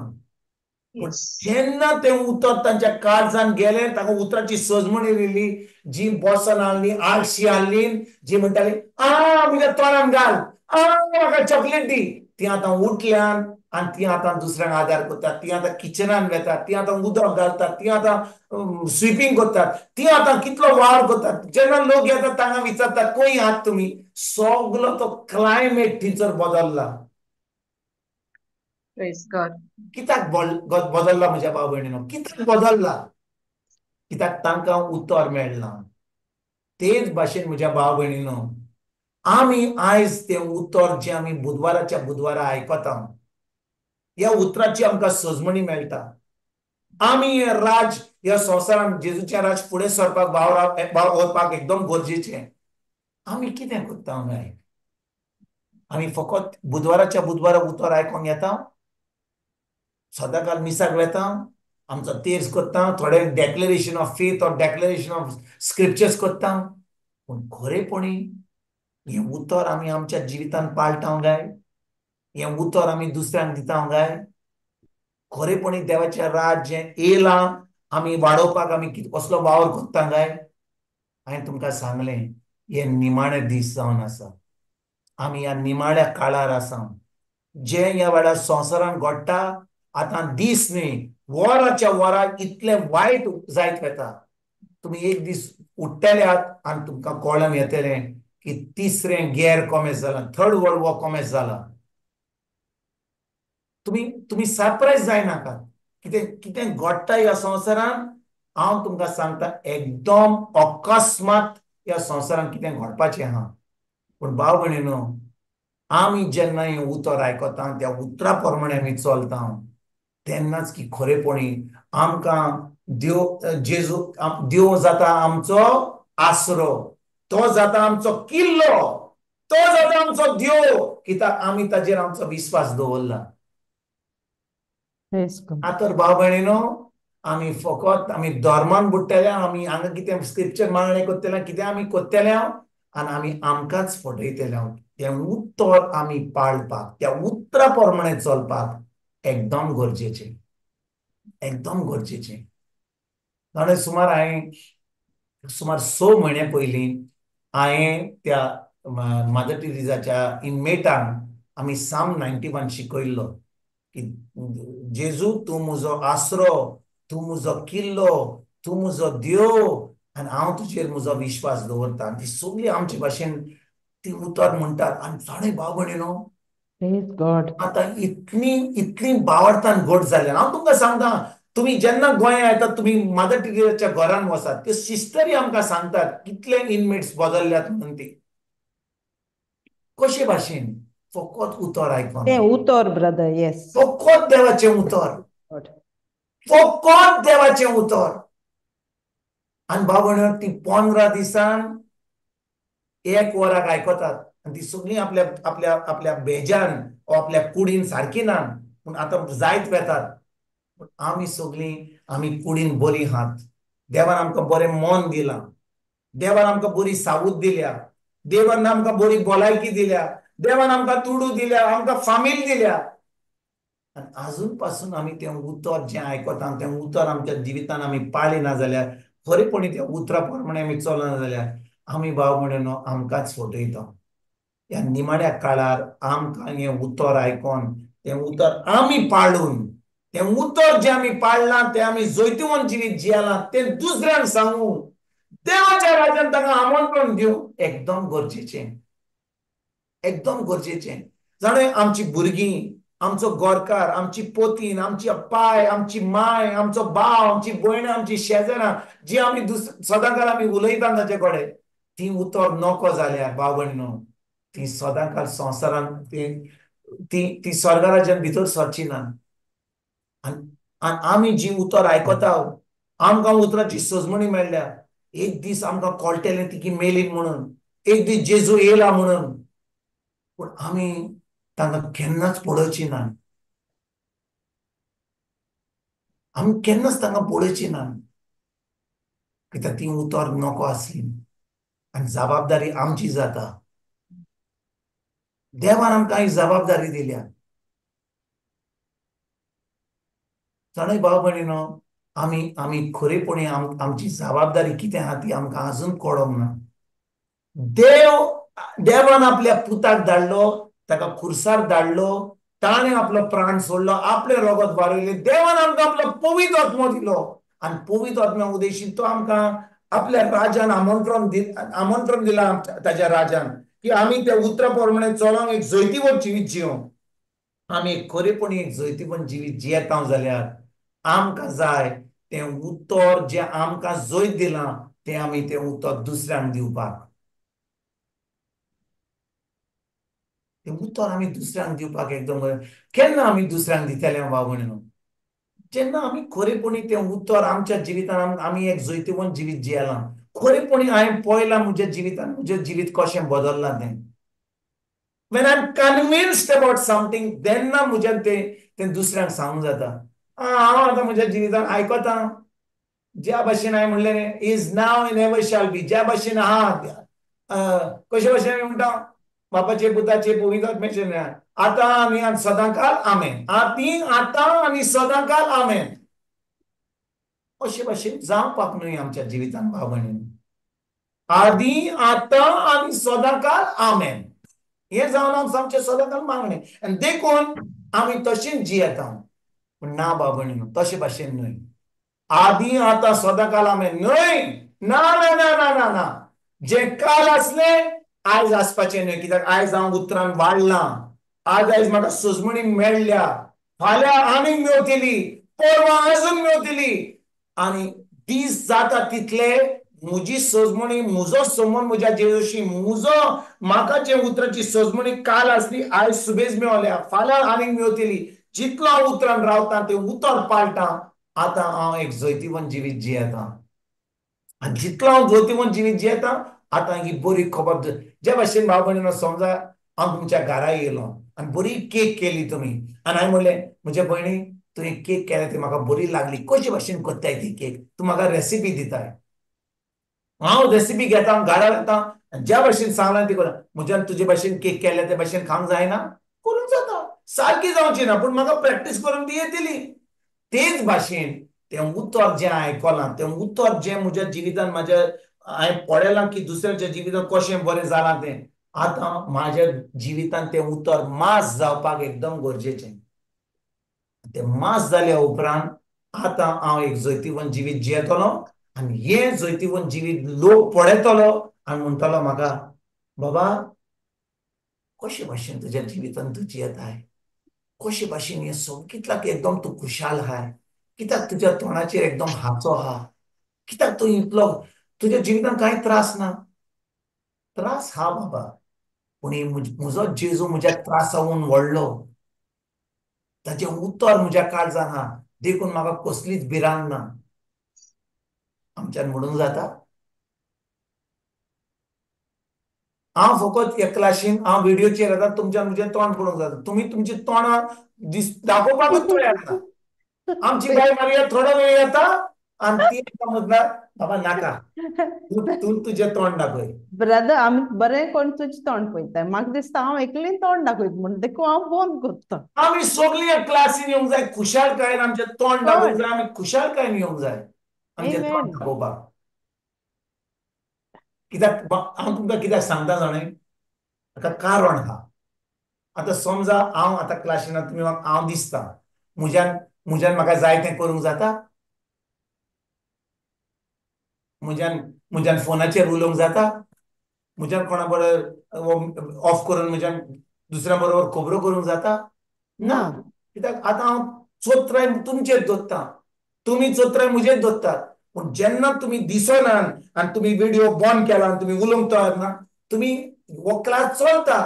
पूण जेन्ना तें उतर तांच्या काळजान गेलें, तांकां उतराची सजमणी येयली, जी बॉसन हाडली, आळशी हाडली, जी म्हणटाली आ म्हज्या तोंडान घाल, आ म्हाका चॉकलेट दी, ती आतां उठल्यान आनी ती आतां दुसऱ्यांक आदार करतात, ती आतां किचनान वेतात, ती आतां उदक घालतात, ती आतां स्विपींग करतात, ती आतां कितलो वावर करतात. जेन्ना लोक येतात तांकां विचारतात खंय आहात तुमी, सगलो तो क्लायमेट थंयसर बदल्ला. कित्याक बदल्ला म्हज्या भाव भयणीनो, कित्याक बदल्ला? कित्याक तांकां उतर मेळना. तेच भाशेन म्हज्या भाव भयणीनो, आमी आयज तें उतर जें आमी बुधवाराच्या बुधवारा आयकता, ह्या उतराची आमकां सजमणी मेळटा. आमी हें राज ह्या संवसारान जेजूचें राज फुडें सरपाक, वावर वचपाक एकदम गरजेचें. आमी कितें करता काय? आमी फकत बुधवाराच्या बुधवारा उतर आयकोंक येता, सदांकाल मिसाक वेता, आमचो तेर्स करता, थोडे declaration of faith or declaration of scriptures करता, पूण खरेपणी हें उतर आमी आमच्या जिवितान पाळटा काय? हें उतर आमी दुसऱ्यांक दिता काय? खरेपणी देवाचें राज जें येयलां आमी वाडोवपाक आमी कसलो वावर करता काय? हांवें तुमकां सांगलें, हे निमाणे दीस जावन आसा. आमी ह्या निमाण्या काळार आसा. जें ह्या वेळार संवसारान घडटा आतां दीस न्ही, वराच्या वराक इतलें वायट जायत वता. तुमी एक दीस उठ्ठल्यात आनी तुमकां कळोन येतलें की तिसरें गेर कॉमेस जालां, थर्ड वर्ल्ड वॉर कॉमेस जाला. तुमी तुमी सरप्रायज जायनाकात. कितें कितें घडटा ह्या संवसारान हांव तुमकां सांगता, एकदम अकस्मात ह्या संवसारांत कितें घडपाचें आहा. पूण भाव भयणीनो, आमी जेन्ना हें उतर आयकता त्या उतरा प्रमाणे आमी चलता तेन्नाच की खरेपणी आमकां देव जेजू देव जाता आमचो आसरो, तो जाता आमचो किल्लो, तो जाता आमचो देव, कित्याक आमी ताजेर आमचो विस्वास दवरला. आतां भाव भयणीनो, आमी फकत आमी धर्मान बुडटले, आमी हांगा कितें स्क्रिप्चर मागणें करतले, कितें आमी करतले आनी आमी आमकांच फटयतले. तें उतर आमी पाळपाक, त्या उतरा प्रमाणे चलपाक एकदम गरजेचें, एकदम गरजेचें. जाणें सुमार हांवें सुमार 6 म्हयने पयलीं हांवें त्या मादर टेरेसाच्या इनमेटांक आमी साम 91 शिकयल्लो की जेजू तूं म्हजो आसरो, तूं म्हजो किल्लो, तूं म्हजो देव आनी हांव तुजेर म्हजो विश्वास दवरता. आनी ती सगळीं आमचे भाशेन ती उतर म्हणटात. आनी जाणें भाव भयणीनो, आतां इतली इतली बावडतान घट जाल्या. हांव तुमकां सांगता, तुमी जेन्ना गोंया येतात तुमी मादर टेरेसाच्या घरान वचात, त्यो सिस्टरी आमकां सांगतात कितले इनमेट्स बदलल्यात म्हणून. ती कशे भाशेन फकत उतर आयकून, तें उतर ब्रदर, येस, फकत देवाचें उतर, फकत देवाचें उतर. आनी भाव भयणीनो, ती 15 दिसान 1 वराक आयकतात आनी ती सगळीं आपल्या आपल्या आपल्या बेजान वो आपल्या कुडीन सारकी ना, पूण आतां जायत वेतात. पूण आमी सगळीं आमी कुडीन बरी आहात. देवान आमकां बरें मन दिलां, देवान आमकां बरी सावूद दिल्या, देवान आमकां बरी भलायकी दिल्या, देवान आमकां दुडू दिल्या, आमकां फामील दिल्या. आनी आजून पासून आमी तें उतर जें आयकता तें उतर आमच्या जिवितान आमी पाळिना जाल्यार, खरेपणी त्या उतरा प्रमाणे आमी चलना जाल्यार आमी भाव भयणीनो आमकांच फटयता. ह्या निमाण्या काळार आमकां हें उतर आयकोन तें उतर आमी पाळून, तें उतर जें आमी पाळलां तें आमी जैतिवंत जिवीत जियेलां तें दुसऱ्यांक सांगू, देवाच्या राज्यान तांकां आमंत्रण दिवं एकदम गरजेचें, एकदम गरजेचें. जाणें आमची भुरगीं, आमचो गोरकार, आमची पोतीन, आमची पाय, आमची माय, आमचो भाव, आमची भयणां, आमची शेजरां जी आमी सदांकाल आमी उलयता ताचे कडेन, ती उतर नको जाल्यार भाव भयणीनो ती सदांकाल संवसारांत ती ती स्वर्गराज्यान भितर सरची ना. आनी आमी जी उतर आयकता आमकां उतराची सजमणी मेळ्ळ्या. एक दीस आमकां कळटलें ती की मेलीन म्हणून, एक दीस जेजू येयला म्हणून, पूण आमी तांकां केन्नाच पळोवची ना, आमी केन्नाच तांकां पळोवची ना, कित्याक ती उतर नको आसली. आनी जबाबदारी आमची जाता. देवान आमकां ही जबाबदारी दिल्या. जाणा भाव भयणीनो, आमी आमी खरेपणी आमची जबाबदारी कितें आहा ती आमकां अजून कळोंक ना. देवान आपल्या पुताक धाडलो, ताका खुर्सार धाडलो, ताणें आपलो प्राण सोडलो, आपलें रगत वारयलें. देवान आमकां आपलो पवित्र आत्मो दिलो आनी पवित्र आत्म्या उदेशीन तो आमकां आपल्या राजान आमंत्रण दिलां ताज्या राजान की आमी त्या उतरा प्रमाणे चलोंक एक जैतिवंत जिवीत जियोंक. आमी खरेपणी एक जैतिवंत जिवीत जियेता जाल्यार आमकां जाय तें उतर जें आमकां जैत दिलां तें आमी तें उतर दुसऱ्यांक दिवपाक, तें उतर आमी दुसऱ्यांक दिवपाक एकदम बरें. केन्ना आमी दुसऱ्यांक दितले भाव भयणीनो? जेन्ना आमी खरेपणी तें उतर आमच्या जिवितान आमी एक जैतिवंत जिवीत जियेलां, खरेपणी हांवें पळयलां म्हज्या जिवितान म्हजें जिवीत कशें बदल्लां तें. When I am convinced about something तेन्ना म्हज्यान तें दुसऱ्यांक सांगूंक जाता. हांव आतां म्हज्या जिवितान आयकता ज्या भाशेन हांवें म्हणलें is now and ever shall be, ज्या भाशेन आहा कशे भाशेन आमी म्हणटा बापाचे पुताचे पवित्र आत्म्याचे आतां आनी सदांकाल आमेन, आती आतां आनी सदांकाल आमेन. अशे भाशेन जावपाक न्हय आमच्या जिवितान भाव भयणीनो. आदी आतां आनी सदांकाल आमेन हें जावन आमचें सदांकाल मागणें आनी देखून आमी तशेंच जियेता. पूण ना भाव भयणीनो, तशे भाशेन न्हय. आदी आतां सदांकाल आमेन न्हय, ना ना ना ना ना ना. जें काल आसलें आयज आसपाचें न्हय, कित्याक आयज हांव उतरान वाडलां, आज आयज म्हाका सजमणी मेळ्ळ्या, फाल्यां आनीक मेवतली, परवां आजून मेवतली. आनी दीस जाता तितले म्हजी सजमणी, म्हजो संबंद म्हज्या जेजूशी, म्हजो म्हाका जे उतराची सजमणी काल आसली, आयज सुबेज मेवल्या, फाल्यां आनीक मेवतली. जितलो हांव उतरान रावता, तें उतर पाळटा, आतां हांव एक जैतिवंत जिवीत जियेता. आनी जितलो हांव जैतिवंत जिवीत जियेता, आतां ही बरी खबर. जे भाशेन भाव भयणीनो, समजा हांव तुमच्या घरा येयलो आनी बरी केक केली तुमी, आनी हांवें म्हणलें, म्हज्या भयणी तुवें केक केल्या ती म्हाका बरी लागली, कशे भाशेन करताय ती केक, तूं म्हाका रेसिपी दिताय. हांव रेसिपी घेता, घरा वता, ज्या भाशेन सांगलां ती करता. म्हज्यान तुजे भाशेन केक केल्या ते भाशेन खावंक जायना, करूंक जाता, सारकी जावची ना, पूण म्हाका प्रॅक्टीस करून ती येतली. तेच भाशेन तें उतर जें आयकलां, तें उतर जें म्हज्या जिवितान म्हाज्या हांवें पळयलां की दुसऱ्यांच्या जिवितान कशें बरें जालां तें, आतां म्हाज्या जिवितान तें उतर मास जावपाक एकदम गरजेचें. तें मास जाल्या उपरांत आतां हांव एक जैतिवंत जिवीत जियेतलो, आनी हें जैतिवंत जिवीत लोक पळयतलो आनी म्हणटलो म्हाका, बाबा कशे भाशेन तुज्या जिवितान तूं जियेताय, कशे भाशेन हें सगळें कितल्याक एकदम तूं खुशाल आहाय, कित्याक तुज्या तोंडाचेर एकदम हांसो आहा, कित्याक तूं इतलो, तुज्या जिवितान कांय त्रास ना. त्रास हा बाबा, पूण म्हजो जेजू म्हज्या त्रासावून व्हडलो, ताचें उतर म्हज्या काळजान आहा, देखून म्हाका कसलीच भिरांत ना. आमच्यान म्हणूंक जाता? हांव फकत एक क्लासीन हांव व्हिडियोचेर येता, तुमच्यान म्हजें तोंड पळोवंक जाता, तुमी तुमची तोंडां दाखोवपाकूच तयार ना. आमची बाय मारिया थोडो वेळ येता आनी ती म्हणटा, बाबा नाका, तूं तुजें तोंड दाखय. ब्रदर, आमी बरें कोण तुजें तोंड पळयता, म्हाका दिसता हांव एकलें तोंड दाखयता म्हूण, देखून हांव बंद करता. आमी सगळीं क्लासीन येवंक जाय खुशालकायेन, आमचें तोंड दाखोवंक जाय, आमी खुशालकायेन येवंक जाय आमचें तोंड दाखोवपाक. कित्याक हांव तुमकां कित्याक सांगता जाणा, हाका कारण आहा. आतां समजा हांव आतां क्लासीन, तुमी हांव दिसता, म्हज्यान म्हज्यान म्हाका जाय तें करूंक जाता, म्हज्यान म्हज्यान फोनाचेर उलोवंक जाता, म्हज्यान कोणा बरोबर ऑफ करून म्हज्यान दुसऱ्या बरोबर खबरो करूंक जाता ना. कित्याक आतां हांव चोत्राय तुमचेर दोत्ता, तुमी चोत्राय म्हजेर दोत्तात, पूण जेन्ना तुमी दिसनात आनी तुमी व्हिडियो बंद केला आनी तुमी उलोवंक तयार ना, तुमी हो क्लास चलता,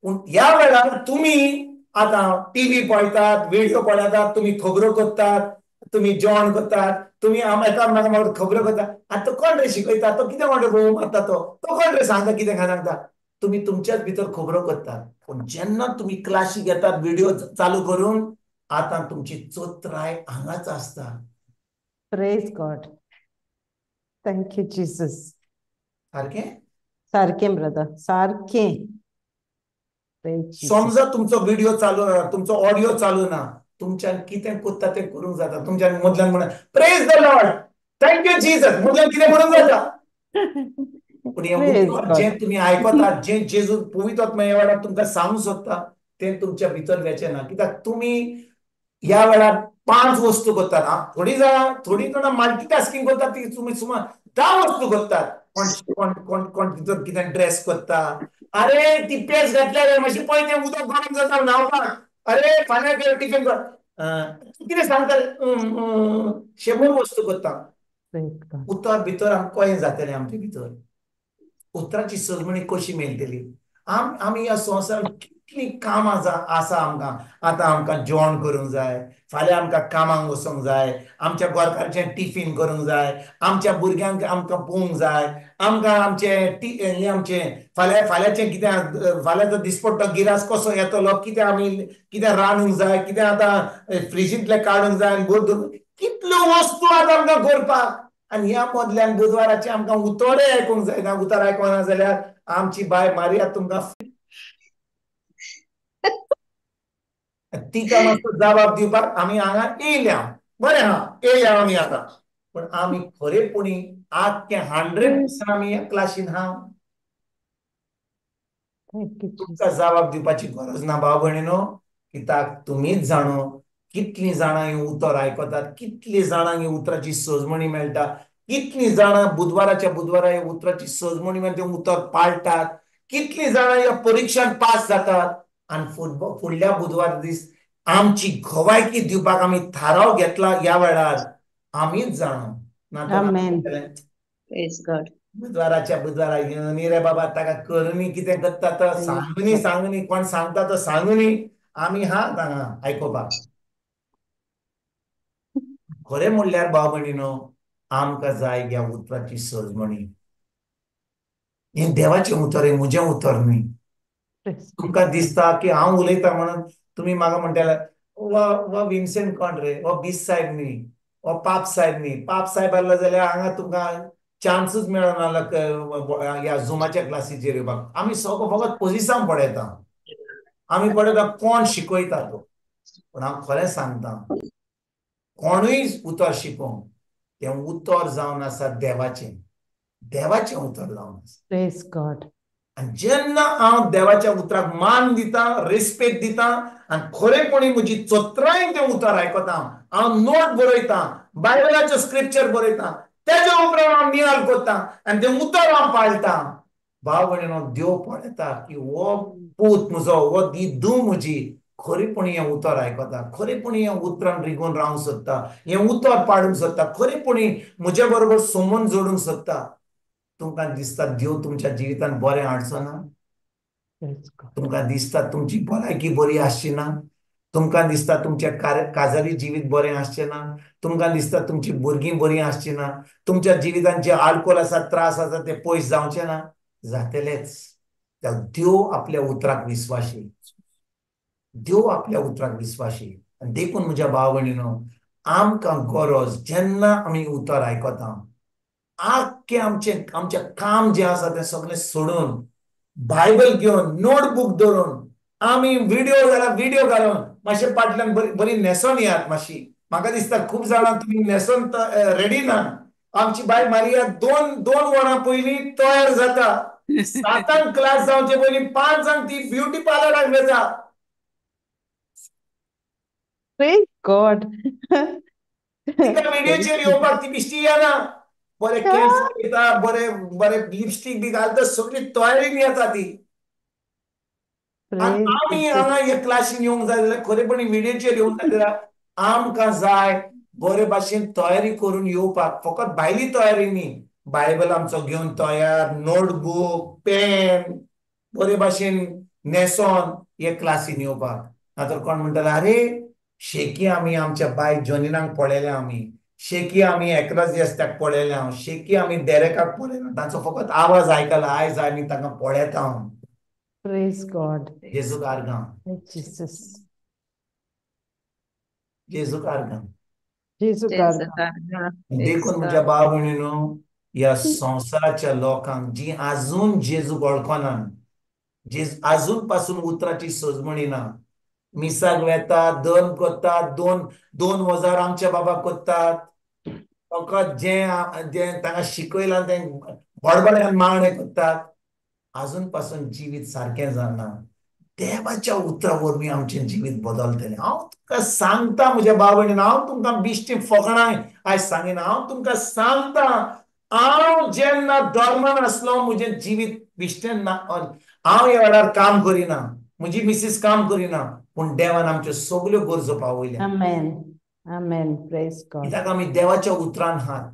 पूण ह्या वेळार तुमी आतां टीव्ही पळयतात, व्हिडियो पळयतात, तुमी खबरो करतात, तुमी जेवण करतात, तुमी एकामेकां बरोबर खबरो करतात. आतां तो कोण रे शिकयता, तो कितें कोण रे गोव मारता, तो तो कोण रे सांगता, कितें काय सांगता, तुमी तुमच्याच भितर खबरो करतात. पूण जेन्ना तुमी क्लासी घेतात व्हिडियो चालू करून, आतां तुमची चोत्राय हांगाच आसता. Praise God, thank you Jesus. सारकें सारकें ब्रदर, सारकें. समजा तुमचो व्हिडियो चालू ना, तुमचो ऑडियो चालू ना, तुमच्यान कितें करता तें करूंक जाता. तुमच्यान मदल्यान म्हणा praise the Lord, thank you Jesus, मदल्यान कितें म्हणूंक जाता. पूण हें जें तुमी आयकतात, जें जेजू पवित्र आत्मा ह्या वेळार तुमकां सांगूंक सोदता, तें तुमच्या भितर वेचें ना. कित्याक तुमी ह्या वेळार 5 वस्तू करतात, थोडीं जाणां थोडीं जाणां मल्टीटास्कींग करतात, ती तुमी सुमार 10 वस्तू करतात. कोण कोण कोण कोण भितर कितें ड्रेस करता, अरे ती पेज घातल्यार मातशी पळय तें उदक गरम जाता न्हांवपाक, अरे फाल्यां टिफिन कर, कितें सांगता, 100 वस्तू करता. उतर भितर आमकां कशें जातलें, आमचे भितर उतराची सजमणी कशी मेळटली? आमी ह्या संवसारांत कितलीं कामां आसा आमकां. आतां आमकां जेवण करूंक जाय, फाल्यां आमकां कामांक वचूंक जाय, आमच्या गोरकाराचें टिफीन करूंक जाय, आमच्या भुरग्यांक आमकां पळोवंक जाय, आमकां आमचें हें आमचें फाल्यां फाल्यांचें कितें, फाल्यांचो दिसपट्टो गिरास कसो येतलो, कितें आमी कितें रांदूंक जाय, कितें आतां फ्रिजींतलें काडूंक जाय, आनी बरोबर कितल्यो वस्तू आतां आमकां करपाक. आनी ह्या मदल्यान बुधवाराचें आमकां उतरय आयकूंक जायना. उतर आयकना जाल्यार आमची बाय मारिया तुमकां तिका मातसो जबाब दिवपाक आमी हांगा येयल्या. बरें हा, येयल्या आमी आतां, पूण आमी खरेपणी आख्खे 100% आमी ह्या क्लासीन हा. तुमकां जबाब दिवपाची गरज ना भाव भयणीनो, कित्याक तुमीच जाणो कितलीं जाणां हीं उतर आयकतात, कितलीं जाणांक ही उतराची सजमणी मेळटा, कितलीं जाणां बुधवाराच्या बुधवारा ह्या उतराची सजमणी मेळटा, तें उतर पाळटात, कितलीं जाणां ह्या परिक्षान पास जातात. आनी फुडल्या बुधवार दीस आमची गवायकी दिवपाक आमी थाराव घेतला ह्या वेळार, आमीच जाणो. ना Praise God. बुधवाराच्या बुधवारा येवनी रे बाबा, ताका करुनी कितें करता तो सांगुनी, सांगुनी कोण सांगता तो सांगुनी, आमी हा हांगा आयकुपाक. खरें म्हणल्यार भाव भयणीनो, आमकां जाय ह्या उतराची सजमणी. हें देवाचें उतर, हें म्हजें उतर न्हय. तुमकां दिसता की हांव उलयता म्हणून तुमी म्हाका म्हणटले वा वा विन्सेंट कोण रे, हो बीस साहेब न्ही, हो पाप साहेब न्ही. पाप साहेब आसलो जाल्यार हांगा तुमकां चान्सूच मेळना ह्या झुमाच्या क्लासीचेर येवपाक. आमी सगळो फकत पोजिसांव पळयता, आमी पळयता कोण शिकयता तो. पूण हांव खरें सांगता, कोणूय उतर शिकोवंक तें उतर जावन आसा देवाचें, देवाचें उतर जावन आसा. Praise God. आनी जेन्ना हांव देवाच्या उतराक मान दिता, रेस्पेक्ट दिता आनी खरेपणी म्हजी चत्रायेन तें उतर आयकता, हांव नोट बरयता, बायबलाचें स्क्रिप्चर बरयता, तेज्या उपरांत हांव नियाळ करता आनी तें उतर हांव पाळटा. भाव भयणीनो, देव पळयता की हो पूत म्हजो, हो दी धूव म्हजी खरेपणी हें उतर आयकता, खरेपणी हें उतरान रिगून रावंक सोदता, हें उतर पाडूंक सोदता, खरेपणी म्हजे बरोबर संबंद जोडूंक सोदता. तुमकां दिसता देव तुमच्या जिवितान बरें हाडचो ना? तुमकां दिसता तुमची भलायकी बरी आसची ना? तुमकां दिसता तुमचें काजारी जिवीत बरें आसचें ना? तुमकां दिसता तुमची भुरगीं बरीं आसची ना? तुमच्या जिवितान जे आल्कोल आसा, त्रास आसा ते पयस जावचे ना? जातलेच. देव आपल्या उतराक विस्वाशी, देव आपल्या उतराक विस्वाशी. आनी देखून म्हज्या भाव भयणीनो, आमकां गरज जेन्ना आमी उतर आयकता, आख्खें आमचें आमचें काम जें आसा तें सगळें सोडून बायबल घेवन नोटबूक धरून आमी व्हिडिओ जाल्यार व्हिडिओ घालून मातशें फाटल्यान बरी बरी न्हेसोन येयात मातशी. म्हाका दिसता खूब जाणां तुमी न्हेसोन रेडी ना. आमची बाय मारिया दोन वरां पयलीं तयार जाता. 7 क्लास जावचे पयलीं 5 ती ब्युटी पार्लराक वता. Praise God. तिका व्हिडिओचेर येवपाक ती बिश्टी येना. बरे केंस येता, बरे बरे लिपस्टीक बी घालता, सगळी तयारीन येता ती. आनी आमी हांगा हे क्लासीन येवंक जाय जाल्यार खरेपणी व्हिडिओचेर येवंक जाय जाल्यार आमकां जाय बरे भाशेन तयारी करून येवपाक. फकत भायली तयारी न्ही, बायबल आमचो घेवन तयार, नोटबूक, पेन, बरे भाशेन न्हेसोन हे क्लासीन येवपाक. नातर कोण म्हणटले, आरे शेकी आमी आमच्या बाय जॉनिनाक पळयल्या, आमी शेकी आमी एक्लसियास्ताक पळयल्या, शेकी आमी डेरेकाक पळयला, तांचो फकत आवाज आयकला, आयज आमी तांकां पळयता. Praise God. जेजूक आर्गां. Jesus. जेजूक आर्गां. जेजूक आर्गां. देखून म्हज्या भाव भयणीनो, ह्या संवसाराच्या लोकांक जी आजून जेजूक वळखना, जे आजून पासून उतराची सजमणी ना, मिसाक वेतात, दोन करतात, दोन वजार आमच्या बाबा करतात, फकत जें जें तांकां शिकयलां तें बडबड्यान मागणें करतात, आजून पासून जिवीत सारकें जाना. देवाच्या उतरा वरवीं आमचें जिवीत बदलतलें. हांव तुमकां सांगता म्हज्या भाव भयणीन, हांव तुमकां बिश्टी फकणां आयज सांगिना, हांव तुमकां सांगता, हांव जेन्ना धर्मान आसलो म्हजें जिवीत बिश्टें ना. हांव ह्या वेळार काम करिना, म्हजी मिसीस काम करिना, पूण देवान आमच्यो सगल्यो गरजो पावयल्या. आमेन. आमेन. Praise God. कित्याक आमी देवाच्या उतरान हात.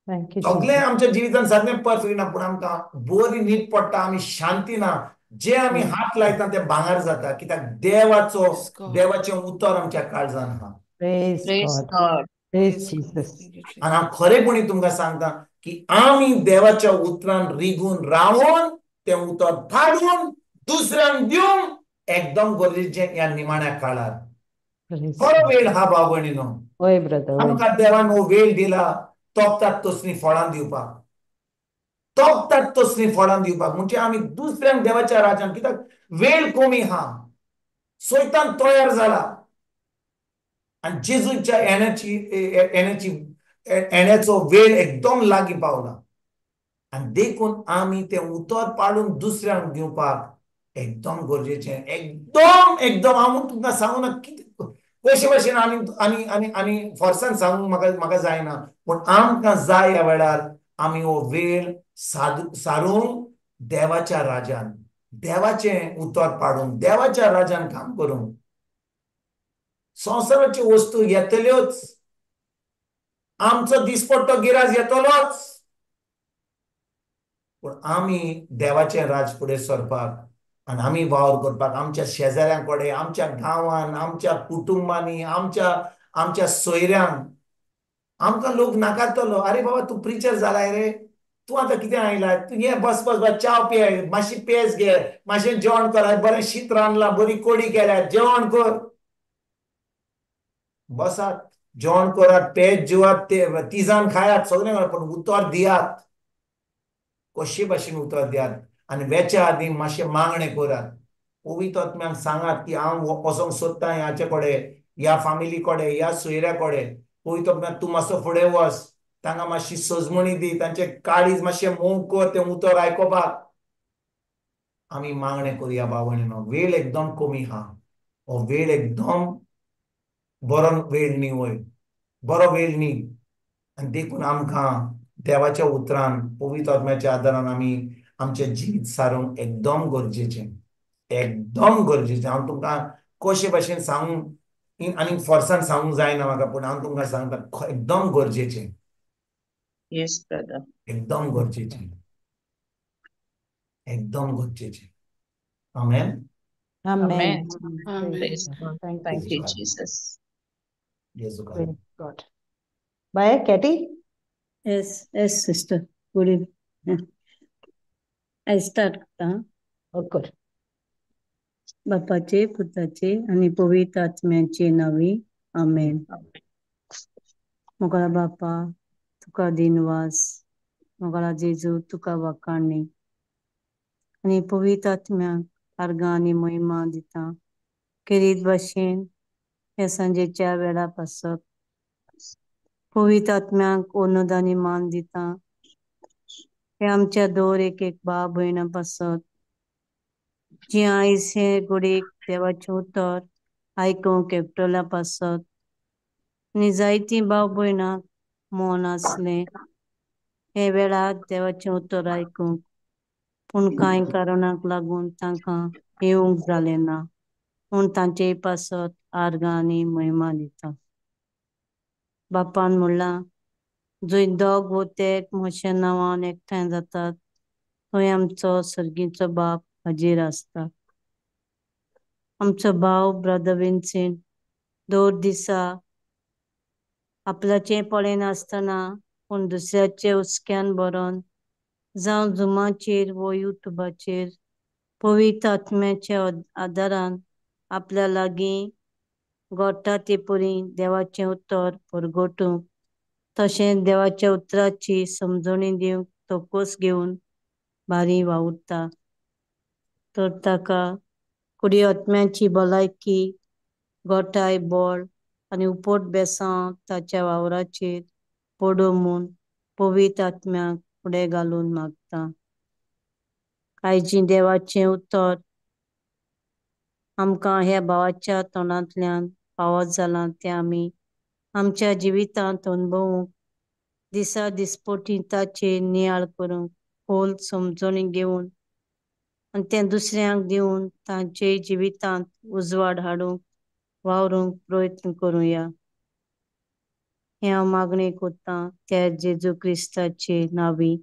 सगळें आमच्या जिवितान सारकें परफेक्ट ना, पूण आमकां बरी न्हीद पडटा, आमी शांती ना. जे आमी हात लायता ते भांगर जाता, कित्याक देवाचो देवाचें उतर आमच्या काळजान आहा. आनी हांव खरेपणी तुमकां सांगता की आमी देवाच्या उतरान रिगून रावन तें उतर पाडून दुसऱ्यांक दिवंक एकदम गरजेचें ह्या निमाण्या काळार. खरो वेळ हा भाव भयणीनो, आमकां देवान हो वेळ दिला तोपतात तसलीं फळां दिवपाक, तोपतात तसलीं फळां दिवपाक. म्हणजे आमी दुसऱ्यांक देवाच्या राजान, कित्याक वेळ कमी हा, सैतान तयार जाला आनी जेजूच्या येण्याची येण्याची येण्याचो वेळ एकदम लागीं पावला. आनी देखून आमी तें उतर पाडून दुसऱ्यांक दिवपाक एकदम गरजेचें. एकदम एकदम हांव तुमकां सांगू ना कितें कशे भाशेन आनी आनी आनी आनी फोर्सान सांगूंक म्हाका म्हाका जायना, पूण आमकां जाय ह्या वेळार आमी हो वेळ सारूंक देवाच्या राजान, देवाचें उतर पाडूंक, देवाच्या राजान काम करूंक. संवसाराच्यो वस्तू येतल्योच, आमचो दिसपट्टो गिराज येतलोच, पूण आमी देवाचें राज फुडें सरपाक आनी आमी वावर करपाक आमच्या शेजाऱ्यां कडेन, आमच्या गांवान, आमच्या कुटुंबांनी, आमच्या आमच्या सोयऱ्यांक आमकां लोक नाकारतलो. अरे बाबा तूं प्रिचर जालाय रे, तूं आतां कितें आयला, तूं ये बस बस बस च्याव पिये, मातशी पेज घे, मातशें जेवण कर, बरें शीत रांदलां, बरी कोडी केल्या, जेवण कर, बसात जेवण करात, पेज जेवात, ते तिजान खायात, सगळें करात, पूण उतर दियात, कशे भाशेन उतर दियात. आनी वेच्या आदीं मातशें मागणें करात, पवित्र आत्म्याक सांगात की हांव वचोंक सोदतां ह्याचे कडेन, ह्या फामिली कडेन, ह्या सोयऱ्या कडेन. पवित्र आत्म्या तूं मातसो फुडें वच, तांकां मातशी सजमणी दी, तांचे काळीज मातशें मोव कर तें उतर आयकोपाक. आमी मागणें करुया भाव भयणीनो, वेळ एकदम कमी आहा, हो वेळ एकदम बरो वेळ न्ही, वय बरो वेळ न्ही. आनी देखून आमकां देवाच्या उतरान, पवित्र आत्म्याच्या आदारान आमी आमचें जिवीत सारूंक एकदम गरजेचें, एकदम गरजेचें. हांव तुमकां कशे भाशेन सांगूंक आनी फोर्सान सांगूंक जायना म्हाका, पूण हांव तुमकां सांगता एकदम गरजेचें. Yes, brother. एकदम गरजेचें, एकदम गरजेचें. आमेन. Amen. Amen. Praise God. Thank Thank you. you, Jesus. Jesu Praise God. Bye, Katie. Yes, yes, sister. Good evening. I start. Huh? Oh, good. बापाचे, पुताचे आनी पवित्र आत्म्याचे नांवी, आमेन. मोगाळा बापा, तुका दिनवास. मोगाळा जेजू, तुका वाखाणी. आनी पवित्र आत्म्याक आर्गां आनी महिमा दिता. खेरीत भाशेन ह्या सांजेच्या वेळा पासत पवित्र आत्म्याक ओनद आनी मान दिता. हे आमच्या दर एक एक भाव भयणां पासत जी आयज हे घडयेक देवाचें उतर आयकूंक एकटोल्या पासत आनी जायतीं भाव भयणां मन आसलें हे वेळार देवाचें उतर आयकूंक, पूण कांय कारणाक लागून तांकां येवंक जालें ना, म्हूण तांचे पासत आर्गां आनी महिमा दिता. बापान म्हणलां, जंय दोग वो तेग म्हज्या नांवान एकठांय जातात थंय आमचो सर्गीचो बाप हाजीर आसता. आमचो भाव ब्रदर विन्सेंट दर दिसा आपल्याचें पळयनासतना पूण दुसऱ्याचे हुस्क्यान भरोन जावं झुमाचेर वो युट्यूबाचेर पवित्र आत्म्याच्या आदारान आपल्या लागीं घडटा ते परी देवाचें उतर परगटूंक, तशेंच देवाच्या उतराची समजणी दिवंक तोकोस घेवन बारी वावुरता. तर ताका कुडी आत्म्याची भलायकी, गोठाय, बळ आनी उपट बेसांव ताच्या वावराचेर पडूं म्हूण पवित्र आत्म्याक फुडें घालून मागता. आयची देवाचें उतर आमकां ह्या भावाच्या तोंडांतल्यान फावो जालां तें आमी आमच्या जिवितांत अणभवूंक, दिसा दिसपटी ताचेर नियाळ करूंक, खोल समजणी घेवन आनी तें दुसऱ्यांक दिवन तांचे जिवितांत उजवाड हाडूंक वावरूंक प्रयत्न करुया. हें हांव मागणें करतां त्या जेजू क्रिस्ताचे नांवी,